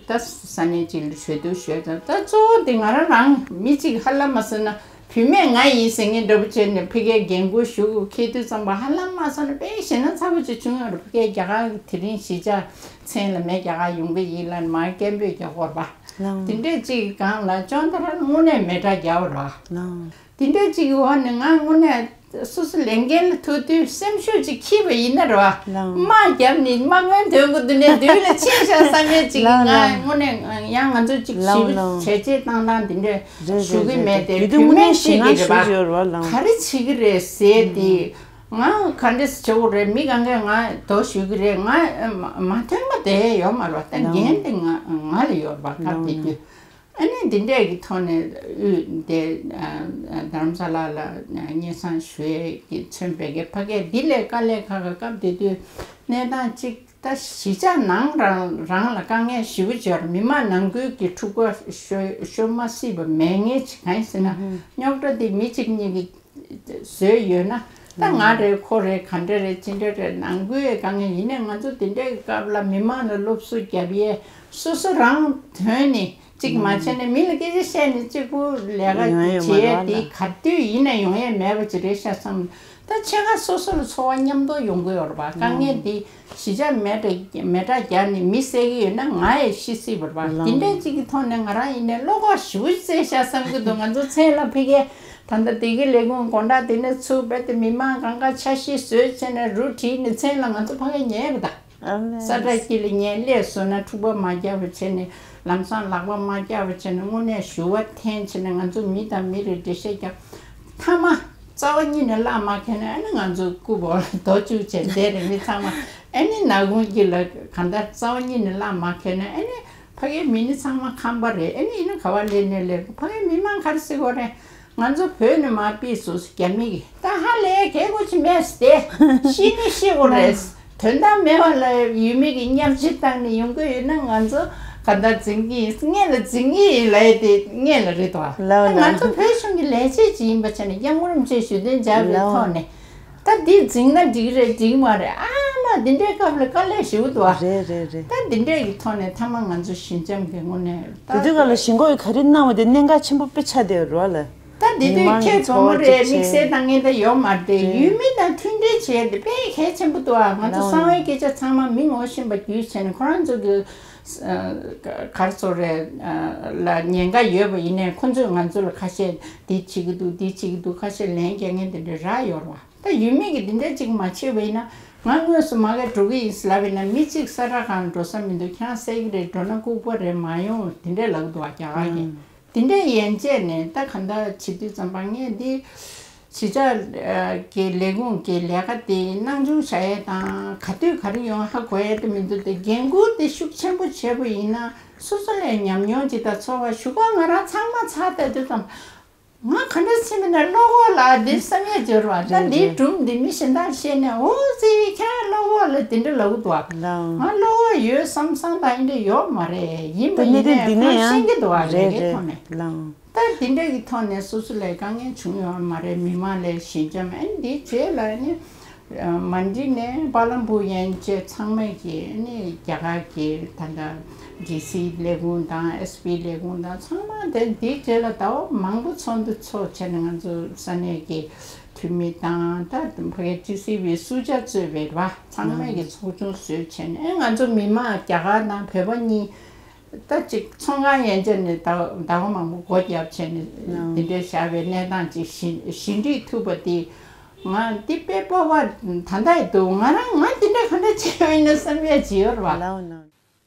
ད་ས་གནས་གཅིག་ལ་ཞུ་གཏུག་ཞུས་ཙང་ད་གཙོ་བོ་དེ་ང་རང་རང་མི་གཅིག་ཧ་ལམ་མ་སོང་ན་བུད་མེད་ང་ཡིན་ཟེར་མཁན་འདྲ་པོ་བྱས་ནས་ཕ་གིའི་འགན་ཁུར་ཞུ་དགོས་འཁེལ་དུས་ཙམ་པ་ཧ་ལམ་མ་སོང་ན་དཔེ་ཞེད་སྣང་ཚ་པོ་ཅིག་བྱུང་ཡོད་རེད། ཕ་གིའི་རྒྱ་གར་གྱི་དེ་རིང་གཞིས་ཆགས་མཚན་ལ་མེད་རྒྱ་གར་ཡོང་གི་ཡིན་ལབ་མར་སྐད་འབོད་རྒྱག་དགོས་རེད་པ། ལའོ། དེ་འདྲས་ཅིག་གི་སྒང་ལ་ཅོན་ཏ་ར་དངོས་གནས་མེ་དྲག་རྒྱབ་ར། ལའོ། དེ་འདྲས་ཅིག་གི་འོག་ནས་ང་དངོས་གནས་སོ་སོ་ལས་འགན་ལ་ཐུག་དུས་སེམས་ཤུགས་ཅིག་འཁྱེར་བ་ཡིན་ན་ར། ལའོ། དམག་རྒྱབ་ནས་དམག་དཔོན་དོན་གོ་དུ་ནས་དུས་ལ་ཕྱིན་ཤག་བསམ་ཡས་ཅིག་ལའོ་ང་ལའོ། དངོས་གནས་ཡང་ང་ཚོ་ཅིག་ལའོ་ཞིབ་ལའོ། བྱས་རྗེས་བཏང་སྟངས་དེ་འདྲས་རེད་ཞུ་རེད་གི་རེད་མེད་རེད། དེ་དེ་དུས་བུད་དངོས་གནས་མེད་ཞིག་ཅིག་ནང་གི་རེད་ཞུ་པ། ཞུ་ཡོད་ར་ལའོ། ག་རེ་བྱེད་གི་རེད་ཟེར་དེ། ང་ག་འདྲས་བྱེད་དགོས་རེད། མི་གང་གས་ང་དོ་ཞུ་གི་རེད། ང་མ་མ་ཐོན་པ་དེ་ཡོད་མ་རེད་པ། ད་ལའོ། འགན་དེ་ང་ང་ལ་ཡོད་རེད་པ། སྐབས་དེ་དུས་ཨ་ནི་འདི་འདྲས་ཀྱི་ཐོག་ནས་དབུས་དེ་རྡ་རམ་ས་ལ་ལ་སྙན་སེང་ཞུ་ཡས་ཀྱི་མཚོན་པའི་གི་ཕ་གིར་འདི་ལས་དཀའ་ལས་ཁག་གི་སྐབས་དེ་དུས་གནས་སྟངས་གཅིག་ད་གཞིས་ཆགས་ནང་རང་རང་ལ་དཀའ་ངལ་ཞེ་པོ་ཅིག་ཡོད་རེད། མི་མང་ནང་ཁུལ་གྱི་འཁྲུག་པ་ཤོ་ཤོར་མ་སྲིད་པ་མེད་ངེས་ཅིག་གང་ཡིན་ཟེར་ན་རྙོག་དྲ་དེ་མི་གཅིག་གཉིས་ཀྱི་བཟོས་ཡོད་ན། ད་ང་རེད་ཁོ་རེད་ག་འདྲ་རེད་ཅི་འདྲ་རེད་ནང་ཁུལ་དཀའ་ངལ་ཡིན་ནའི་ང་ཚོ་དེ་འདྲའི་སྐབས་ལ་མི་མང་ལ་སློབ་གསོ་རྒྱབ་ཡས་སོ་སོ་རང་དོན་ནས་གཅིག་མ་བྱས་ནས་མི་ལ་སྐད་ཆ་བཤད་ནས་གཅིག་པུ་ལས་ཀ་ཡོང་ཡས་ཡོད་མ་བྱེད་ཡས་རེད་དེ་བ་ལ། ག་དུས་ཡིན་ན་ཡོང་ཡས་མེད་པ་ཅིག་རེད་ཤག་བསམ། ད་ཕྱེད་ཀ་སོ་སོ་ལ་ཚོར་བ་མཉམ་དུ་ཡོང་གི་ཡོད་རེད་པ། དཀའ་ངལ་དེ་གཞིས་ཆགས་མེ་དྲ་མེ་དྲ་རྒྱག་ནས་མི་བསད་ཀྱི་ཡོད་ན་ང་ཡང་ཤི་སྲིད་པ་རེད་པ། དེ་འདྲའི་གཅིག་གི་ཐོག་ནས་ང་རང་ཡིན་ནའི་བློ་ཁོག་ཞེ་པོ་ཅིག་བཙལ་ཤག་བསམ་གྱི་འདུག་ང་ཚོ་མཚན་ལ་ཕ་གིའི་ད་ལྟ་བདེ་སྐྱིད་ལས་ཁུངས་དགོང་དག་དེ་ནས་ཚུར་རྦད་དེ་མི་མང་གང་ག་འཆར་གཞི་བཟོས་བྱས་ནས་རུ་བྲིས་ནས་མཚན་ལ་ང་ཚོ་ཕ་གིར་ཉལ་བ་དང་། ཨ་མ། ས་བཀྲ་དཀྱིལ་ལ་ཉལ་སླེབས་སོང་ན་འཁྲུག་པ་མ་རྒྱག་པ་བྱས་ནས་ལམ་སང་ལག་པ་མ་རྒྱག་པ་བྱས་ནས་དངོས་གནས་ཞུ་བ་འཐེན་བྱས་ནས་ང་ཚོ་མི་དང་མི་རེ་འགྲེལ་བཤད་རྒྱག་མཐའ་མ་རྩ་བ་ཉིད་ནས་བརླག་མ་ཁེལ་ན་ཨ་ནི་ང་ཚོ་སྐུ་བོ་ལ་རྡོ་བཅུག་བྱས་བསྡད་རེད། མི་ཚང་མ་ཨ་ནི་ནག་ཁུང་དཀྱིལ་ལ་གང་ལྟར་རྩ་བ་ཉིད་ནས་བརླག་མ་ཁེལ་ན་ཨ་ནི་ཕ་གིའི་མི་ནི་ཚང་མ་ཁམས་པ་རེད། ཨ་ནི་ཡིན་ན་ག་བ་སླེབས་ནས་སླེབས། ཕ་གིའི་མི་མང་ག་རེ་ཟེར་དགོས་རེད། ང་ཚོ་བོད་ནས་མར་ཕེབས་སོང་རྒྱ་མི་གིས་ད་ཧ་ལས་གལ་དགོས་ཅི་མེད་ཟེར་ཏེ་ཤི་ནི་ཤི་དགོས་རེད། དོན་དག་མེད་པ་ལ་ཡུལ་མི་གིས་མཉམ་ཞིབ་བཏང་ནས་ཡོང་གི་ཡོད་ན་ང་ཚོ་ག་འདྲ་འཛིང་གི་ཡིན། སྔོན་ལ་འཛིང་གི་ཡིན་ལབ་ཡས་དེ་སྔོན་ལ་རེད་དོ། ལའོ་ད་ང་ལའོ། ཚོ་བོད་གཞུང་གི་ལས་བྱེད་ཅིག་ཡིན་པ་བྱས་ནས་སྐྱབས་མགོན་རིན་པོ་ཆེ་ཞུ་དོན་བྱ་བའི་ལའོ། ཐོག་ནས་ད་འདི་འཛིང་ན་འགྲིག་རེད་འགྲིག་མ་རེད། ཨ་མ་འདི་འདྲའི་སྐབས་ལ་དཀའ་ལས་ཞེ་པོ་འདུག་ཨ། རེད་རེད་རེད། ད་འདི་འདྲའི་གི་ཐོག་ནས་མཐའ་མ་ང་ཚོ་ཞི་འཇམ་གི་ངོས་ནས་ད་དེ་དུས་སྐབས་ལ་ཞི་འགོ་ཡི་ག་རེ་གནང་བ་དེ་གནད་འགག་ཆེན་པོ་དཔེ་ཆགས་བསྡད་ཡོད་རེད་བ་ལ། ད་འདི་དུས་ཁྱེད་ཚོ་མོ་རེད་དམིགས་བསལ་བཏང་མཁན་ད་ཡོད་མ་རེད། ཡུལ་མི་དང་མཐུན་སྒྲིལ་བྱས་ཏེ་དཔེ་གལ་ཆེན་པོ་འདུག་ཨ། ང་ཚོ་གསང་བའི་སྐད་ཆ་ཚང་མ་མི་ངོ་ཤེས་པ་བརྒྱུད་བྱས་ནས་ཁོ་རང་ཚོ་གི་གར་ཚོ་རེད་ལ་ཉེན་ཁ་ཡོད་པ་ཡིན་ནའི་ཁོ་ཚོས་ང་ཚོ་ལ་ཁ་ཤས་འདི་བྱེད་ཀྱི་འདུག་འདི་བྱེད་ཀྱི་འདུག་ཁ་ཤས་ལན་རྒྱག་མཁན་དེ་འདྲ་རག་ཡོད་རེད་བ། ད་ཡུལ་མི་གི་འདི་འདྲ་ཅིག་མ་བྱས་པ་ཡིན་ན་ང་དངོས་སུ་མ་གིར་འགྲོ་གི་ཡིན་ལབ་ཡིན་ན་མི་གཅིག་ས་ཁྲ་གང་འགྲོ་ས་མི་འདུག་ཁྱེད་རང་བསད་ཀྱི་རེད། འགྲོ་ན་ལྐུགས་པ་རེད། མ་ཡོང་དེ་འདྲ་ལབ་འདུག་བ་རྒྱ་གར་གྱིས། དེ་འདྲ་ཡན་ཆད་ནས་ད་ག་འདྲ་བྱེད་དུས་ཙམ་པ་ངས་འདི་གཞིས་ཆགས་ཀྱི་ལས་ཁུངས་ཀྱི་ལས་ཀ་དེ་སྣང་ཆུང་བྱ་ཡས་དང་ག་དུས་ག་རེ་ཡོང་ཧ་གོ་ཡས་དེ་མི་འདུག་དེ་འགན་ཁུར་དེ་ཤུགས་ཆེན་པོ་བྱས་པ་ཡིན་ན་སོ་སོ་ལ་ཉམས་མྱོང་ཅིག་དང་ཚོར་བ་ཞུ་ག་ང་རང་ཚང་མ་ཚར་བསྡད་དུས་ཙམ་ང་ག་འདྲ་སེམས་ནས་བློ་ཁོག་ལ་འདི་བསམ་ཡས་འབྱོར་བ་ད་འདིའི་སྒྲུང་འདི་མི་གཞན་དག་བཤད་ནས་འོ་ཙི་ཁྱེད་བློ་ཁོག་ལ་དེ་འདྲ་ལབ་འདུག་བ། ང་བློ་ཁོག་ཡོད་བསམ་བསམ་དང་འདི་འདྲ་ཡོད་མ་རེད། ཡིན་པ་ཡིན་ནས་ཁོ་ཤེས་ཀྱི་འདུག་བ་རེ་རེ་ཐོག་ནས། ད་འདི་འདྲ་གི་ཐོག་ནས་སོ་སོ་ལ་དཀའ་ངལ་བྱུང་ཡོད་མ་རེད། མི་མང་ལ་ཞི་འཇམ་ཨ་ནི་འདི་བྱས་ལ་ནི་མ་འགྲིག་ནས་བ་ལམ་བུ་ཡན་ཆད་ཚང་མས་ཀྱི་ཨ་ནི་རྒྱ་གར་གྱི་ད་ལྟ་ཌི་སི་ལས་ཁུངས་དང་ཨེས་པི་ལས་ཁུངས་དང་ཚང་མ་དེ་འདི་བྱས་ལ་ཟླ་བ་མང་པོ་ཚོགས་འདུ་ཚོགས་བྱས་ནས་ང་ཚོ་ས་གནས་ཀྱི་འཐུས་མི་དང་ད་ཕ་གི་ཌི་སི་བའི་སུ་ཇ་གཙོས་པའི་ར་ཚང་མས་ཀྱི་ཚོགས་ཆུང་བཟོས་བྱས་ནས་ཨ་ང་ཚོ་མི་མང་རྒྱ་གར་དང་བོད་པ་གཉིས། ད་ཅིག་ཚོང་ཁང་ཡན་ཆད་ནས་ཟླ་ཟླ་བ་མང་པོ་སྒོ་བརྒྱབ་བྱས་ནས་འདི་འདྲའི་བཞག་པའི་གནས་སྟངས་ཅིག་ཞི་ཞི་འགྲིག་ཐུབ་པ་དེ་ང་འདི་དཔེ་སྤོབས་པ་ད་ལྟ་ཡི་འདུག་ང་རང་ང་འདི་འདྲ་ག་འདྲ་བྱས་པ་ཡིན་ན་བསམ་ཡས་ཅིག་ཡོད་རེད་བ། ལའོ་ནང་།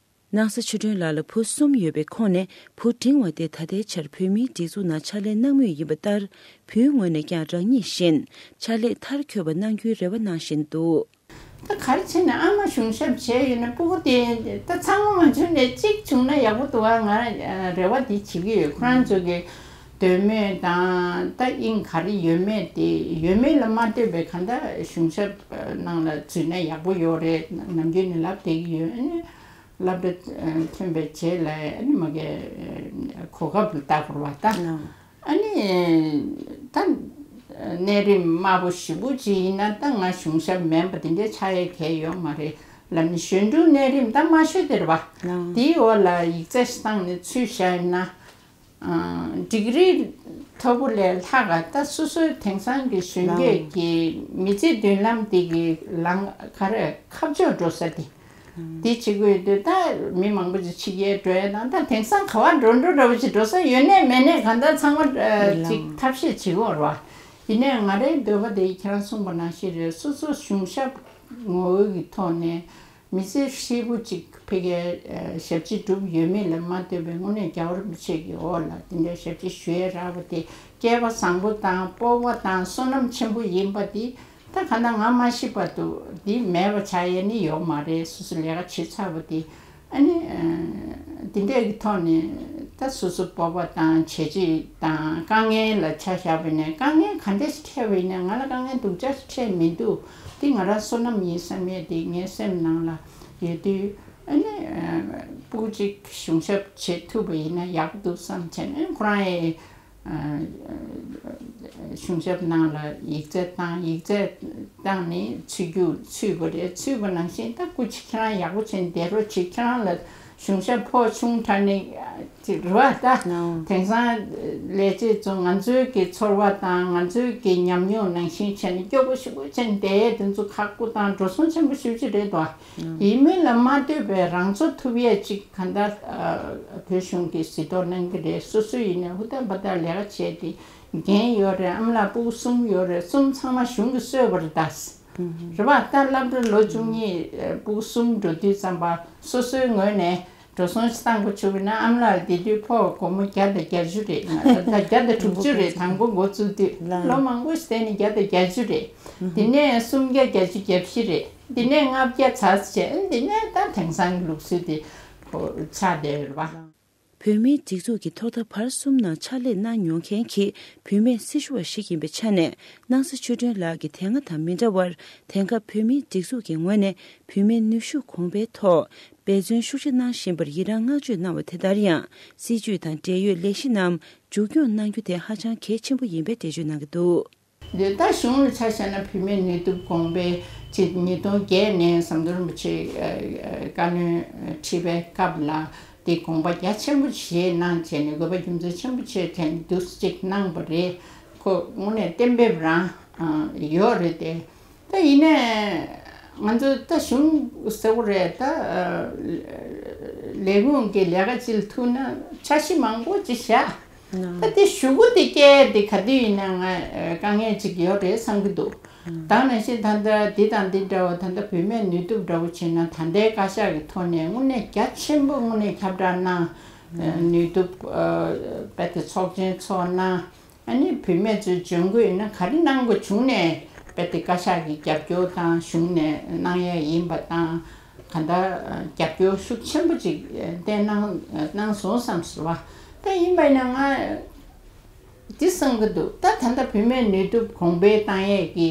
སྣང་ས་ཆོས་སྒྲོན་ལགས་ལ་བུ་གསུམ་ཡོད་པའི་ཁོངས་ནས་བུ་འབྲིང་བ་དེ་ད་ལྟའི་ཆར་བོད་མིའི་སྒྲིག་འཛུགས་ནང་ཕྱག་ལས་གནང་མུས་ཡིན་པ་ལྟར་བུའི་ངོས་ནས་ཀྱང་རང་ཉིད་བཞིན་ཕྱག་ལས་མཐར་འཁྱོལ་བ་གནང་རྒྱུའི་རེ་བ་གནང་བཞིན་འདུག་ད་ག་རེ་བྱས་ནས་ཨ་མ་གཞུང་ཞབས་བྱས་ཡོད་ན་སྤུ་གུ་དེ་ད་ཚང་མ་མ་བྱུང་ནས་གཅིག་བྱུང་ན་ཡག་པོ་འདུག་ཨ། ང་རེ་བ་དེ་བྱེད་ཀྱི་ཡོད། ཁོ་རང་ཚོ་གི་འདོད་མོས་དང་ད་དབྱིངས་ག་རེ་ཡོད་མེད་དེ་ཡོད་མེད་ལ་མ་ལྟོས་པའི་གང་ལྟར་གཞུང་ཞབས་ནང་ལ་འཛུལ་ན་ཡག་པོ་ཡོད་རེད། ནམ་རྒྱུན་ནས་ལབ་བསྡད་ཀྱི་ཡོད། ཨ་ནི་སློབ་གྲྭ་ཐོན་པའི་རྗེས་ལ་ཨ་ནི་མ་གི་གོ་སྐབས་ལ་ལྟ་དགོས་རེད་བ་ད། ཨ་ནི་ད་ གནས་རིམ་དམའ་པོ་ཞེ་པོ་ཅིག་ཡིན་ན་ད་ང་གཞུང་ཞབས་མིན་པ་དེ་འདྲའི་ཆགས་ཡས་གལ་ཡོད་མ་རེད་ལབ་ནས། གཞོན་ཕྲུག་གནས་རིམ་ད་དམའ་ཤོས་དེ་རེད་བ། ལགས། དེའི་འོག་ལ་ཡིག་ཚད་ཞིག་བཏང་ནས་ཚུད་བཞག་ཡིན་ན། ཨ། ཌིག་རི་མཐོ་པོ་ལས་ལྷག་ག་ད་སོ་སོའི་དེང་སང་གི་གཞོན་སྐྱེས་ཀྱི་མི་ཚེ་མདུན་ལམ་དེ་གི་ལམ་ག་རེ་ཁ་ཕྱོགས་འགྲོ་ས་དེ། དེ་བྱེད་དགོས་དུས་ད་མི་མང་པོ་ཅིག་ཕྱི་རྒྱལ་འགྲོ་ཡ་དང་ད་དེང་སང་ག་བ་འགྲོ་འགྲོ་འདྲ་པོ་ཅིག་འགྲོ་ས་ཡོད་ནས་མེད་ནས་གང་ལྟར་ཚང་མ་ཨ། ཅིག་ཐབས་ཤེས་བྱེད་དགོས་རེད་བ། ཡིན་ནའི་ང་རའི་འདོད་པ་དེ་ཁྱེད་རང་གསུངས་པ་ནང་བཞིན་རེད། སོ་སོ་གཞུང་ཞབས་ངོ་བོ་གི་ཐོག་ནས། མི་ཚེ་ཧྲིལ་པོ་གཅིག་ཕ་གིའི་ཞབས་ཕྱི་བསྒྲུབས་ཡོད་མེད་ལ་མ་ལྟོས་པའི་དངོས་གནས་རྒྱལ་བ་རིན་པོ་ཆེ་གི་འོག་ལ་དེ་འདྲའི་ཞབས་ཕྱི་ཞུ་ཡས་རག་པ་དེ་སྐལ་པ་བཟང་པོ་དང་སྤོབས་པ་དང་བསོད་ནམས་ཆེན་པོ་ཡིན་པ་དེ་ད་ག་ན་ང་མ་ཤི་བར་དུ་འདི་མེད་པ་ཆགས་ཡས་ནི་ཡོད་མ་རེད། སོ་སོ་ལས་ཀ་བྱེད་ཚར་བ་དེ་ཨ་ནི་འདི་འདྲས་ཀྱི་ཐོག་ནས་ད་སོ་སོ་སྤོབས་པ་དང་བྱས་རྗེས་དང་དཀའ་ངལ་ལ་ཆ་བཞག་པ་ཡིན་ན་དཀའ་ངལ་ག་འདྲས་ཤིག་འཕྲད་པ་ཡིན་ན་ང་ལ་དཀའ་ངལ་སྡུག་ཅག་ཤིག་འཕྲད་མི་འདུག་འདི་ང་རང་བསོད་ནམས་ཡིན་བསམ་ཡས་དེ་ངའི་སེམས་ནང་ལ་ཡོད་དུས། ཨ་ནི་ཨ། སྤུ་གུ་གཅིག་གཞུང་ཞབས་བྱེད་ཐུབ་པ་ཡིན་ན་ཡག་པོ་འདུག་བསམ་བྱས་ནས་ཁོ་རང་ཡི་ཨ། གཞུང་ཞབས་ནང་ལ་ཡིག་ཚད་བཏང་། ཡིག་ཚད་བཏང་ནས་ཚུད་རྒྱུ་ཚུད་པ་རེད། ཚུད་པ་ནང་བཞིན་ད་སྐུ་མཁྱེན་ཁྱེད་རང་ཡག་པོ་བྱས་ནས་བསྡད་རོགས་བྱེད། ཁྱེད་རང་ལ་གཞུང་ཞབས་ཕོགས་ཆུང་དྲགས་ནས་ཅིག་རེད་བ། ད་ནའོ། དེང་སང་ལས་བྱེད་ཚོ་ང་ཚོའི་གི་ཚོར་བ་དང་ང་ཚོའི་གི་ཉམས་མྱོང་ནང་བཞིན་བྱས་ནས་སྐྱོ་པོ་ཞེ་པོ་བྱས་ནས་བསྡད་ཡས་དེ་ཚོ་ཁག་པོ་དང་འགྲོ་སོང་ཆེན་པོ་ཞེ་པོ་ཅིག་རེད་དོ། ཡིན་མིན་ལ་མ་ལྟོས་པའི་རང་ཚོ་ཐུབ་ཡས་ཅིག་གང་ལྟར་ཨ། བོད་གཞུང་གིས་གཟིགས་རྟོག་གནང་གི་རེད། སོ་སོ་ཡིན་ནའི་ཧུར་ཐག་འབད་ཐག་ལས་ཀ་བྱས་ཏེ་འགན་ཡོད་རེད། ཨ་མ་ལགས་སྤུ་གུ་གསུམ་ཡོད་རེད། གསུམ་ཚང་མ་གཞུང་གིས་གསོས་པ་རེད་ད། རེད་བ། ད་སློབ་གྲྭ་ལོ་བཅུ་གཉིས་སྤུ་གུ་གསུམ་འགྲོ་དུས་ཙམ་པ་སོ་སོའི་ངོས་ནས་འགྲོ་སོང་ཞིག་བཏང་དགོས་བྱུང་བ་ན་ཨ་མ་ལགས་དེ་དུས་ཕོགས་སྒོར་མོ་བརྒྱ་དང་བརྒྱད་ཅུ་རེད། ད་བརྒྱ་དང་དྲུག་ཅུ་རེད། དང་པོ་འགོ་བཙུགས་དུས་ལོ་མང་པོ་ཞིག་བསྡད་ནས་བརྒྱ་དང་བརྒྱད་ཅུ་རེད། དེ་ནས་སུམ་བརྒྱ་བརྒྱད་ཅུ་གྱ་བཞི་རེད། དེ་ནས་ལྔ་བརྒྱ་ཚར་བྱས། དེ་ནས་ད་དེང་སང་གི་ལུགས་སྲོལ་དེ་ཆགས་བསྡད་ཡོད་རེད་བ། བོད་མིའི་སྒྲིག་འཛུགས་ཀྱི་ཐོག་མཐའ་བར་གསུམ་ནང་ཕྱག་ལས་གནང་མྱོང་མཁན་གྱི་བུད་མེད་སྲི་ཞུ་བ་ཞིག་ཡིན་པའི་ཆ་ནས། སྣང་ས་ཆོས་སྒྲོན་ལགས་ཀྱིས་དེ་སྔ་དང་མི་འདྲ་བར། དེང་སྐབས་བོད་མིའི་སྒྲིག་འཛུགས་ཀྱི་ངོས་ནས་བུད་མེད་ནུས་ཤུགས་གོང་འཕེལ་ཐོག་འབད་བརྩོན་ཤུགས་ཆེ་གནང་བཞིན་པར་ཡི་རངས་བསྔགས་བརྗོད་གནང་བ་དེ་ལྟར་ཡང་། སྲིད་ཇུས་དང་འབྲེལ་ཡོད་ལས་གཞི་རྣམས་མཇུག་སྐྱོང་གནང་རྒྱུ་དེ་ཧ་ཅང་གལ་ཆེན་པོ་ཡིན་པའི་འགྲེལ་བརྗོད་གནང་གི་འདུག་འདི་ལྟར་གཞུང་ལ་ཆ་བཞག་ན་བུད་མེད་ནུས་སྟོབས་གོང་འཕེལ་ཆེད་ཉིས་སྟོང་བརྒྱད་ནས་ཟམ་གདོང་རིན་པོ་ཆེས་བཀའ་བློན་ཁྲི་པའི་སྐབས་ལ་དེ་དགོངས་པ་རྒྱ་ཆེན་པོ་བཞེས་གནང་བྱས་ནས་དགོས་པ་རྒྱུ་མཚན་ཆེན་པོ་བྱས་དྲན་འདུག་ཅིག་གནང་པ་རེད། ཁོ་དངོས་གནས་གཏན་འབེབས་རང་ཡོད་རེད་དེ། ད་ཡིན་ནའི་ང་ཚོ་ད་གཞུང་ཟེར་བ་རེད། ད་ལས་ཁུངས་ཀྱི་ལས་ཀ་ཅིག་ལ་ཐུག་ན་འཆར་གཞི་མང་པོ་ཅིག་བཞག་ད་དེ་ཞུ་སྒོ་དེ་སྐྱེལ་དེ་ག་དུས་ཡིན་ན་ང་དཀའ་ངལ་ཅིག་ཡོད་རེད་བསམ་གྱི་འདུག་ད་ནང་བཞིན་ད་ལྟ་འདི་དང་འདི་འདྲ་བ་ད་ལྟ་བུད་མེད་ནུས་སྟོབས་འདྲ་བོ་བྱས་ན་ད་ལྟའི་བཀའ་ཤག་གི་ཐོག་ནས་དངོས་གནས་རྒྱ་ཆེན་པོ་དངོས་གནས་ཁྱབ་བསྒྲགས་གནང་། ནུས་སྟོབས་རྦད་དེ་ཚོགས་ཆེན་ཚོགས་གནང་། ཨ་ནི་བུད་མེད་ཚོས་འཇོན་གོ་ཡིན་ན་ག་རེ་གནང་དགོས་བྱུང་ནས་རྦད་དེ་བཀའ་ཤག་གི་རྒྱབ་སྐྱོར་དང་གཞུང་ནས་གནང་ཡ་ཡིན་པ་དང་། ག་ད་རྒྱབ་སྐྱོར་ཤུགས་ཆེན་པོ་ཅིག་བསྟན་གནང་གནང་སོང་བསམ་ཟེར་བ། ད་ཡིན་པ་ཡིན་ན་ང་འདི་བསམ་གྱི་འདུག་ད་ད་ལྟ་བུད་མེད་ནུས་སྟོབས་གོང་འཕེལ་བཏང་ཡས་ཀྱི་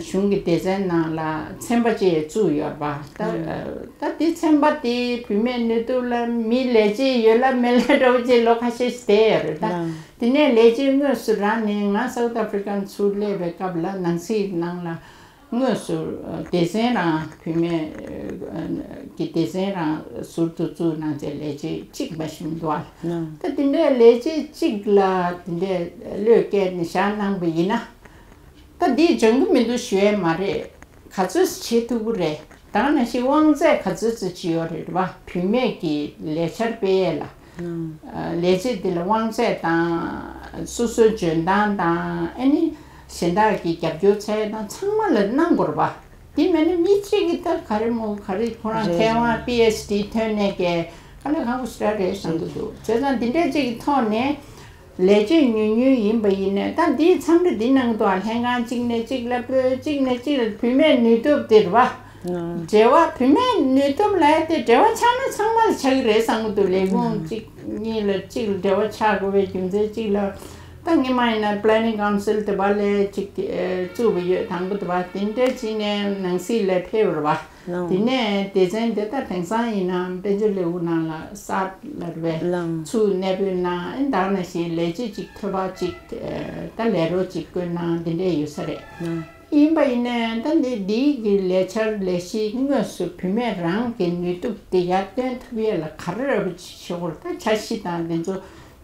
གཞུང་གི་སྡེ་ཚན་ནང་ལ་ཚན་པ་ཅིག་བཙུགས་ཡོད་པ། ད་ད་འདི་ཚན་པ་དེ་བུད་མེད་ནུས་སྟོབས་ལ་མི་ལས་བྱེད་ཡོད་ལ་མེད་ལ་འདྲ་བོ་ཅིག་ལོ་ཁ་ཤས་ཤིག་བསྡད་ཡོད་རེད་ད། དེ་ནས་ལས་བྱེད་དངོས་སུ་རག་ནས་ང་སའུ་ཐ་ཨ་ཕི་རི་ཀ་ཚུར་སླེབས་པའི་སྐབས་ལ་ནང་སྲིད་ནང་ལ། དངོས་སུ་སྡེ་ཚན་རང་བུད་མེད་ཀྱི་སྡེ་ཚན་རང་ཟུར་དུ་བཙུགས་གནང་བྱས་ལས་བྱེད་གཅིག་མ་ཞིག་འདུག་ཨ། ད་དེ་འདྲའི་ལས་བྱེད་གཅིག་ལ་དེ་འདྲའི་བློས་བཀལ་ནས་བཞག་གནང་པ་ཡིན་ན། ད་འདིས་འཇོན་གྱི་མི་འདུག་ཞུ་ཡས་མ་རེད། ག་ཚོད་བྱེད་ཐུབ་ཀྱི་རེད། ད་ག་ནང་བཞིན་དབང་ཚད་ག་ཚོད་ཙམ་ཅིག་ཡོད་རེད་བ། བུད་མེད་ཀྱི་ལས་འཆར་སྤེལ་ཡས་ལ། ལས་བྱེད་འདི་ལ་དབང་ཚད་དང་སོ་སོའི་འཇོན་ཐང་དང་ཨ་ནི་གཞན་དག་གི་རྒྱབ་སྐྱོར་འཚོལ་ཡས་དང་ཚང་མ་ལ་གནང་དགོས་རེད་པ། དེ་མེད་ན་མི་གཅིག་གིས་ད་ག་རེ་མོ་ག་རེ་ཁོ་རང་མཁས་དབང་པི་ཨེཆ་ཌི་ཐོན་ནས་ཀྱི་དཀའ་ལས་ཁག་པོ་ཞེ་དྲག་རེད་བསམ་གྱི་འདུག་བྱས་ཙང་འདི་འདྲ་གཅིག་གི་ཐོག་ནས་ལས་བྱེད་ཉུང་ཉུང་ཡིན་པ་ཡིན་ནའི་ད་འདིའི་མཚམས་རེ་འདི་གནང་འདུག་ལྷན་ཁང་གཅིག་ནས་གཅིག་ལ་སྤོས་གཅིག་ནས་གཅིག་ལ་བུད་མེད་ནུས་སྟོབས་དེ་རེད་པ། འབྲེལ་བ་བུད་མེད་ནུས་སྟོབས་ལ་དེ་འབྲེལ་བ་ཆགས་ན་ཚང་མ་ལ་ཆགས་ཀྱི་རེད་བསམ་གྱི་འདུག་ལས་ཁུངས་གཅིག་གཉིས་ལ་གཅིག་ལ་འབྲེལ་བ་ཆགས་དགོས་པའི་རྒྱུ་མཚན་གཅིག་ལ། ད་སྔོན་མ་ཡིན་ན་Planning Council དེ་པ་ལས་གཅིག་བཙུགས་པ་ཡོད། དང་པོ་དེ་པ་དེ་འདྲ་བྱས་ནས་ནང་སྲིད་ལ་ཕེབས་པ་རེད་པ། ལགས། དེ་ནས་སྡེ་ཚན་དེ་ད་དེང་སང་ཡིན་ན་དཔལ་འབྱོར་ལས་ཁུངས་ནང་ལ་གསར་ལ་རེད་པས། ལགས། ཚུར་གནས་སྤོས་གནང་། ཨེ་ད་ག་ནང་བཞིན་ལས་བྱེད་ཅིག་ཐོབ་པ་ཅིག་ཨེ་ད་ལས་རོགས་ཅིག་བསྐོས་གནང་། དེ་འདྲས་ཡོད་ས་རེད། ལགས། ཡིན་པ་ཡིན་ནའི་ད་འདི་འདིའི་གི་ལས་འཆར་ལས་གཞི་དངོས་སུ་བུད་མེད་རང་གི་ནུས་སྟོབས་དེ་ཡར་བཏོན་ཐུབ་ཡས་ལ་ག་རེ་རེ་བ་ཞིག་ཤོག་ལ་ད་འཆར་གཞི་དང་དེ་ཚོ་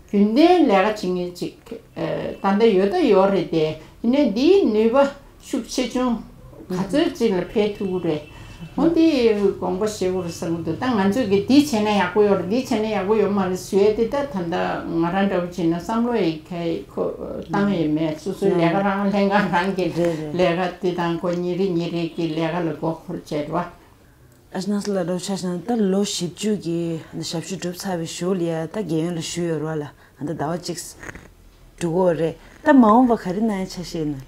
རྒྱུན་ལྡན་ལས་ཀ་བྱེད་མཁན་ཅིག་ཨེ་ད་ལྟ་ཡོད་ད་ཡོད་རེད་དེ། ཡིན་ནའི་འདིའི་ནུས་པ་ཤུགས་ཆེ་ཆུང་ག་ཚོད་ཅིག་ལ་འཕེལ་ཐུབ་ཀྱི་རེད། འོ་འདི་དགོངས་པ་བཞེས་དགོས་རེད་བསམ་གྱི་འདུག་ད་ང་ཚོས་ཀྱི་འདི་བྱས་ན་ཡག་པོ་ཡོད་རེད། འདི་བྱས་ན་ཡག་པོ་ཡོད་མ་རེད་ཟེར་ཡས་དེ་ད་ད་ལྟ་ང་རང་འདྲ་བོ་བྱས་ན་བསམ་བློ་ཡི་ག་ཁོ་བཏང་ཡས་མེད། སོ་སོའི་ལས་ཀ་རང་། ལྷན་ཁང་རང་གི་རེད་རེད། ལས་ཀ་དེ་དང་ཁོ་ཉིན་རེ་ཉིན་རེ་གི་ལས་ཀ་ལ་མགོ་འཁོར་བྱས་རེད་བ། ཨ་ཅག་ནང་སློབ་གྲྭ་ཆ་བཞག་ན་ད་ལོ་བཞི་བཅུ་གི་ཞབས་ཞུ་གྲུབ་ཚར་བའི་གཞུག་ལ་ཡ་ད་རྒན་ཡོལ་ལ་ཞུས་ཡོད་རེད་བ་ལ། ཨ་ད་ཟླ་བ་གཅིག་འགྲོ་གི་རེད། ད་མ་འོངས་པ་ག་རེ་གནང་ཡ་འཆར་གཞི་ཡོད་ན།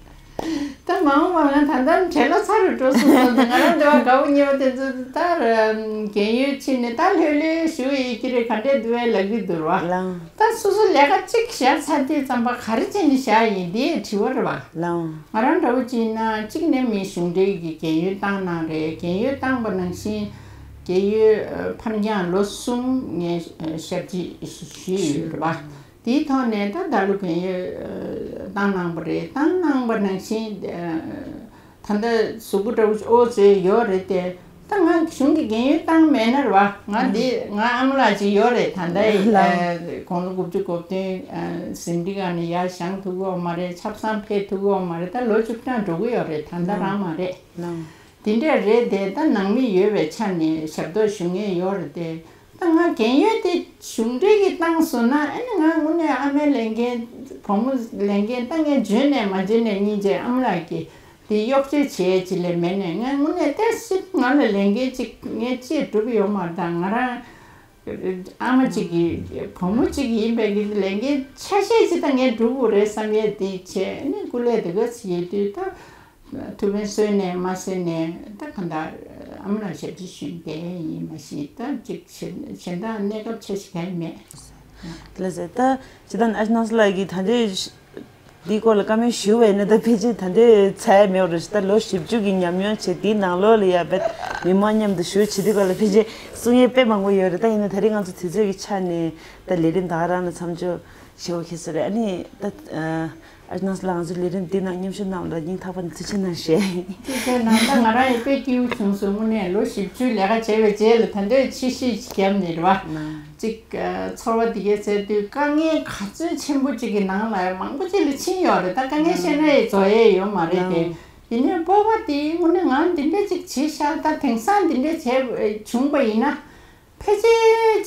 ད་མ་འོངས་པ་ང་ད་ལྟ་བྲེལ་བ་ཚ་རུ་འགྲོ་སོང་ཙང་། ང་རང་འདི་བ་དགའ་བོ་ཉེ་བོ་དེ་ཚོ་ད་རྒན་ཡོལ་ཕྱིན་ནས་ད་ལྷོད་ལྷོད་ཞུ་ཡི་གི་རེད། ག་འདྲས་འདུག་བས་ལབ་ཀྱི་འདུག་ར་བ། ལགས། ད་སོ་སོ་ལས་ཀ་གཅིག་བཞག་ཚར་དུས་ཙམ་པ་ག་རེ་བྱས་ནས་བཞག་ཡིན་དེ་དྲི་བ་རེད་བ། ལགས། ང་རང་འདྲ་བོ་ཅིག་ཡིན་ན་གཅིག་ནས་མི་གཞུང་འབྲེལ་གྱི་རྒན་ཡོལ་བཏང་གནང་རེད། རྒན་ཡོལ་བཏང་པ་ནང་བཞིན་རྒན་ཡོལ་ཕར་འགྱངས་ལོ་གསུམ་ངས་ཞབས་ཕྱི་ཞུས་ཡོད་རེད་བ། དེའི་ཐོག་ནས་ད་ད་ལོ་རྒན་ཡོལ་བཏང་གནང་པ་རེད། བཏང་གནང་པ་ནང་བཞིན་ད་ལྟ་གཟུགས་པོ་འདྲ་བོ་ཨོ་ཙེ་ཡོད་རེད་དེ། ད་ང་གཞུང་གི་རྒན་ཡོལ་བཏང་མེད་ན་རེད་བ། ང་འདི་ང་ཨ་མ་ལགས་ཅིག་ཡོད་རེད། ད་ལྟ་ལགས། དགུང་ལོ་དགུ་བཅུ་གོ་བདུན། ཟིན་བྲིས་སྒང་ནས་ཡར་བཞེངས་ཐུབ་ཀྱི་ཡོད་མ་རེད། ཆབ་གསང་ཕེབས་ཐུབ་ཀྱི་ཡོད་མ་རེད། ད་ལོ་བཅུ་གྲངས་འགྲོ་གི་ཡོད་རེད། ད་ལྟ་རང་མ་རེད། ལགས། དེ་འདྲས་རེད་དེ། ད་ནང་མི་ཡོད་པའི་ཆ་ནས་ཞབས་ཏོག་ཞུ་མཁན་ཡོད་རེད་དེ། ད་ང་རྒན་ཡོལ་དེ་གཞུང་འབྲེལ་གྱིས་བཏང་སོང་ན། ཨ་ནི་ང་དངོས་གནས་ཨ་མའི་ལས་འགན་བུ་མོ་ལས་འགན་ད་ངས་འཇོན་ནས་མ་འཇོན་ནས་སྙིང་རྗེ། ཨ་མ་ལགས་ཀྱིས་དེ་གཡོག་བྱེད་བྱེད་ཅིག་ལས་མེད་ནས། ང་དངོས་གནས་ཏོག་ཙམ་ང་ལ་ལས་འགན་ཅིག་ངས་ཅིག་སྒྲུབ་ཡོད་མ་རེད། ད་ང་རང་ཨ་མ་གཅིག་གི་བུ་མོ་གཅིག་ཡིན་པའི་གི་ལས་འགན་ཆ་ཤས་ཅིག་ད་ངས་སྒྲུབ་དགོས་རེད་བསམ་ཡས་དེ་བྱས་ནས་སྐུ་ལས་དེ་ག་ཚོད་ཡོད་དུས། ད་ཐུགས་ཕན་གསོས་ནས་མ་གསོས་ནས་ད་གང་ལྟར་ཨ་མ་ལགས་ཞབས་ཕྱི་ཞུས་བསྡད་ཡིན་མ་གཞི། ད་ཅིག་གཞན་གཞན་དག་གནས་སྐབས་ཆ་ཞིག་གང་ཡང་མེད། ལགས་སེ། ད་ཇི་ལྟར་ཨ་ཅག་ནང་སློབ་གྲྭ་གི་ད་ལྟའི་འདིའི་སྐོར་ལ་བཀའ་མོལ་ཞུ་བས་ན། ད་ཕལ་ཆེར་ད་ལྟའི་ཚར་མེད་པ་རེད། ད་ལོ་བཞི་བཅུ་གི་ཉམས་མྱོང་བྱས། དེའི་ནང་ལོགས་ལ་ཡ་བེད་མི་མང་མཉམ་དུ་ཞུགས་བྱེད་དུས་སྐོར་ལ་ཕལ་ཆེར་གསུང་ཡས་དཔེ་མང་པོ་ཡོད་རེད། ད་ཡིན་ན་ད་རེས་ང་ཚོ་དུས་ཚོད་ཀྱི་ཆ་ནས་ད་ལས་རིམ་ད་ག་རང་ལ་མཚམས་འཇོག་ཞུ་བ་ཁེལ་ས་རེད། ཨ་ནི་ད་ཨ་ཅག་ནང་སློབ་གྲྭ་ང་ཚོའི་ལས་རིམ་འདི་ནང་མཉམ་ཞུགས་གནང་བ་ལ་སྙིང་ཐག་པ་ནས་ཐུགས་རྗེ་གནང་ཞུ་ཡ་ཡིན། ཐུགས་རྗེ་གནང་། ད་ང་རང་ཡང་དཔེ་སྐྱིད་པོ་བྱུང་སོང་། དངོས་གནས་ལོ་བཞི་བཅུ་ལས་ཀ་བྱས་པའི་རྗེས་ལ་ད་འདོད་ཆེ་ཤོས་ཅིག་བརྒྱབ་ནས་རེད་བ། ཅིག་ཨ་ཚོར་བ་དེ་གས་ཟེར་དུས་དཀའ་ངལ་ག་ཚོད་ཆེན་པོ་ཅིག་གི་ནང་ལ་མང་པོ་ཅིག་ལ་ཕྱིན་ཡོད་རེད། ད་དཀའ་ངལ་བཤད་ན་ཡང་རྫོགས་ཡས་ཡོད་མ་རེད་དེ། ཡིན་ནའི་སྤོབས་པ་དེ་དངོས་གནས་ང་འདི་འདྲ་ཅིག་བྱས་ཤག་ད་དེང་སང་འདི་འདྲ་བྱས་བྱུང་པ་ཡིན་ན། ཕལ་ཆེར་བྱེད་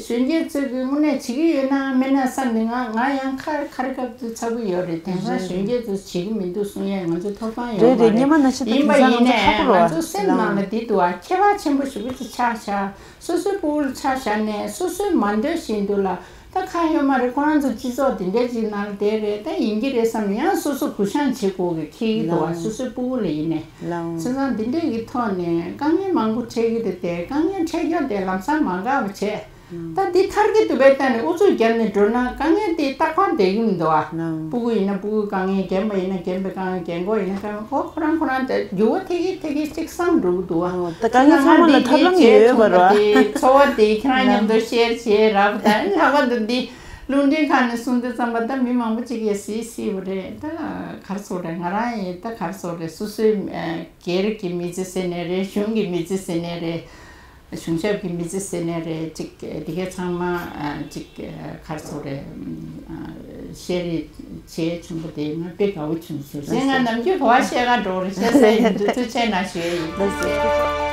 གཞོན་སྐྱེས་ཚོས་ཀྱི་དངོས་གནས་བྱེད་ཀྱི་ཡོད་ན་མེད་ན་བསམ་ནས། ང་ང་ཡང་ཁ་ཁ་རི་ཁ་ཐུག་ཚ་པོ་ཡོད་རེད། དེང་སང་གཞོན་སྐྱེས་ཚོས་བྱེད་ཀྱི་མི་འདུག་གསུང་ཡས་ང་ཚོ་ཐོབ་ཐང་ཡོད་རེད་མ་རེད། རེད། སྔོན་མ་ནང་བཞིན་ད་ཡིན་པ་དེང་སང་ཡིན་ང་ཚོ་ཁག་པོ་རེད་བ། ནས་ང་ཚོ་སེམས་ནང་ལ་འདི་འདུག་ཨ། ཁྱད་པར་ཆེན་པོ་ཞེ་པོ་ཅིག་ཆགས་ཤག་སོ་སོའི་སྤུ་གུ་ལ་ཆ་བཞག་ནས་སོ་སོའི་མ་འདོད་བཞིན་དུ་ལ་ད་ཁག་ཡོད་མ་རེད། ཁོ་རང་ཚོ་སྤྱི་ཚོགས་འདི་འདྲ་ཅིག་ནང་ལ་བསྡད་རེད། ད་ཡིན་གྱི་རེད་བསམ་ནས་ཡང་སོ་སོ་གུ་བཤངས་བྱེད་དགོས་ཀྱི་འཁེལ་གྱི་འདུག་ཨ། ལགས། སོ་སོའི་སྤུ་གུ་ལ་ཡིན་ནས། ལགས། བྱས་ཙང་འདི་འདྲ་གི་ཐོག་ནས་དཀའ་ངལ་མང་པོ་འཕྲད་ཀྱི་རེད་དེ། དཀའ་ངལ་འཕྲད་རྒྱུ་དེ་ལམ་སང་མ་འགག་པ་བྱས། ད་འདི་ཐར་གྱི་འདུག་པས་བལྟས་ནས་ཨུ་ཚུགས་བརྒྱབ་ནས་འགྲོ་ན་དཀའ་ངལ་དེ་རྟག་པར་བསྡད་ཀྱི་མི་འདུག་ཨ། ལགས། སྤུ་གུ་ཡིན་ན་སྤུ་གུའི་དཀའ་ངལ། རྒན་པ་ཡིན་ན་རྒན་པའི་དཀའ་ངལ། རྒན་འཁོགས་ཡིན་ན་དཀའ་ངལ། ཁོ་ཁོ་རང་ཁོ་རང་དེ་འགྱུར་བ་ཐེབས་ཀྱི་ཐེབས་ཀྱི་གཅིག་སང་འགྲོ་གི་འདུག་ཨ། ཨོ། ད་དཀའ་ངལ་ཚང་མ་ལ་ཐབས་ལམ་ཡོད་པ་རེད་བ། ཚོར་བ་དེ་ཁྱེད་རང་མཉམ་དུ་ཤེར་བྱེད་རབ། ད་ལྷག་པར་དུ་འདི་རླུང་འཕྲིན་ཁང་ནས་གསུང་དུས་ཙམ་པ་ད་མི་མང་པོ་ཅིག་གིས་གཟིགས་གཟིགས་པ་རེད། ད་ག་རེ་ཟེར་དགོས་རེད། ང་རང་ཡིན་ད་ག་རེ་ཟེར་དགོས་རེད། སོ་སོའི་སྒེར་གྱི་མི་ཚེ་ཟེར་ནའི་རེད། གཞུང་གི་མི་ཚེ་ཟེར་ནའི་རེད། གཞུང་ཞབས་ཀྱི་མི་ཚེ་ཟེར་ནའི་རེད། ཅིག་འདི་གས་ཚང་མ་ཅིག་ག་རེ་ཟེར་དགོས་རེད། ཤེར་བྱས་བྱུང་པ་དེ་ང་དཔེ་དགའ་བོ་བྱུང་སོང་། གཞན་ང་ནམ་རྒྱུན་ག་པར་བཤད་ག་འགྲོ་རེད། བཤད་ས་ཡིན་དུས་ཐུགས་རྗེ་གནང་ཞུ་ཡས་ཡིན།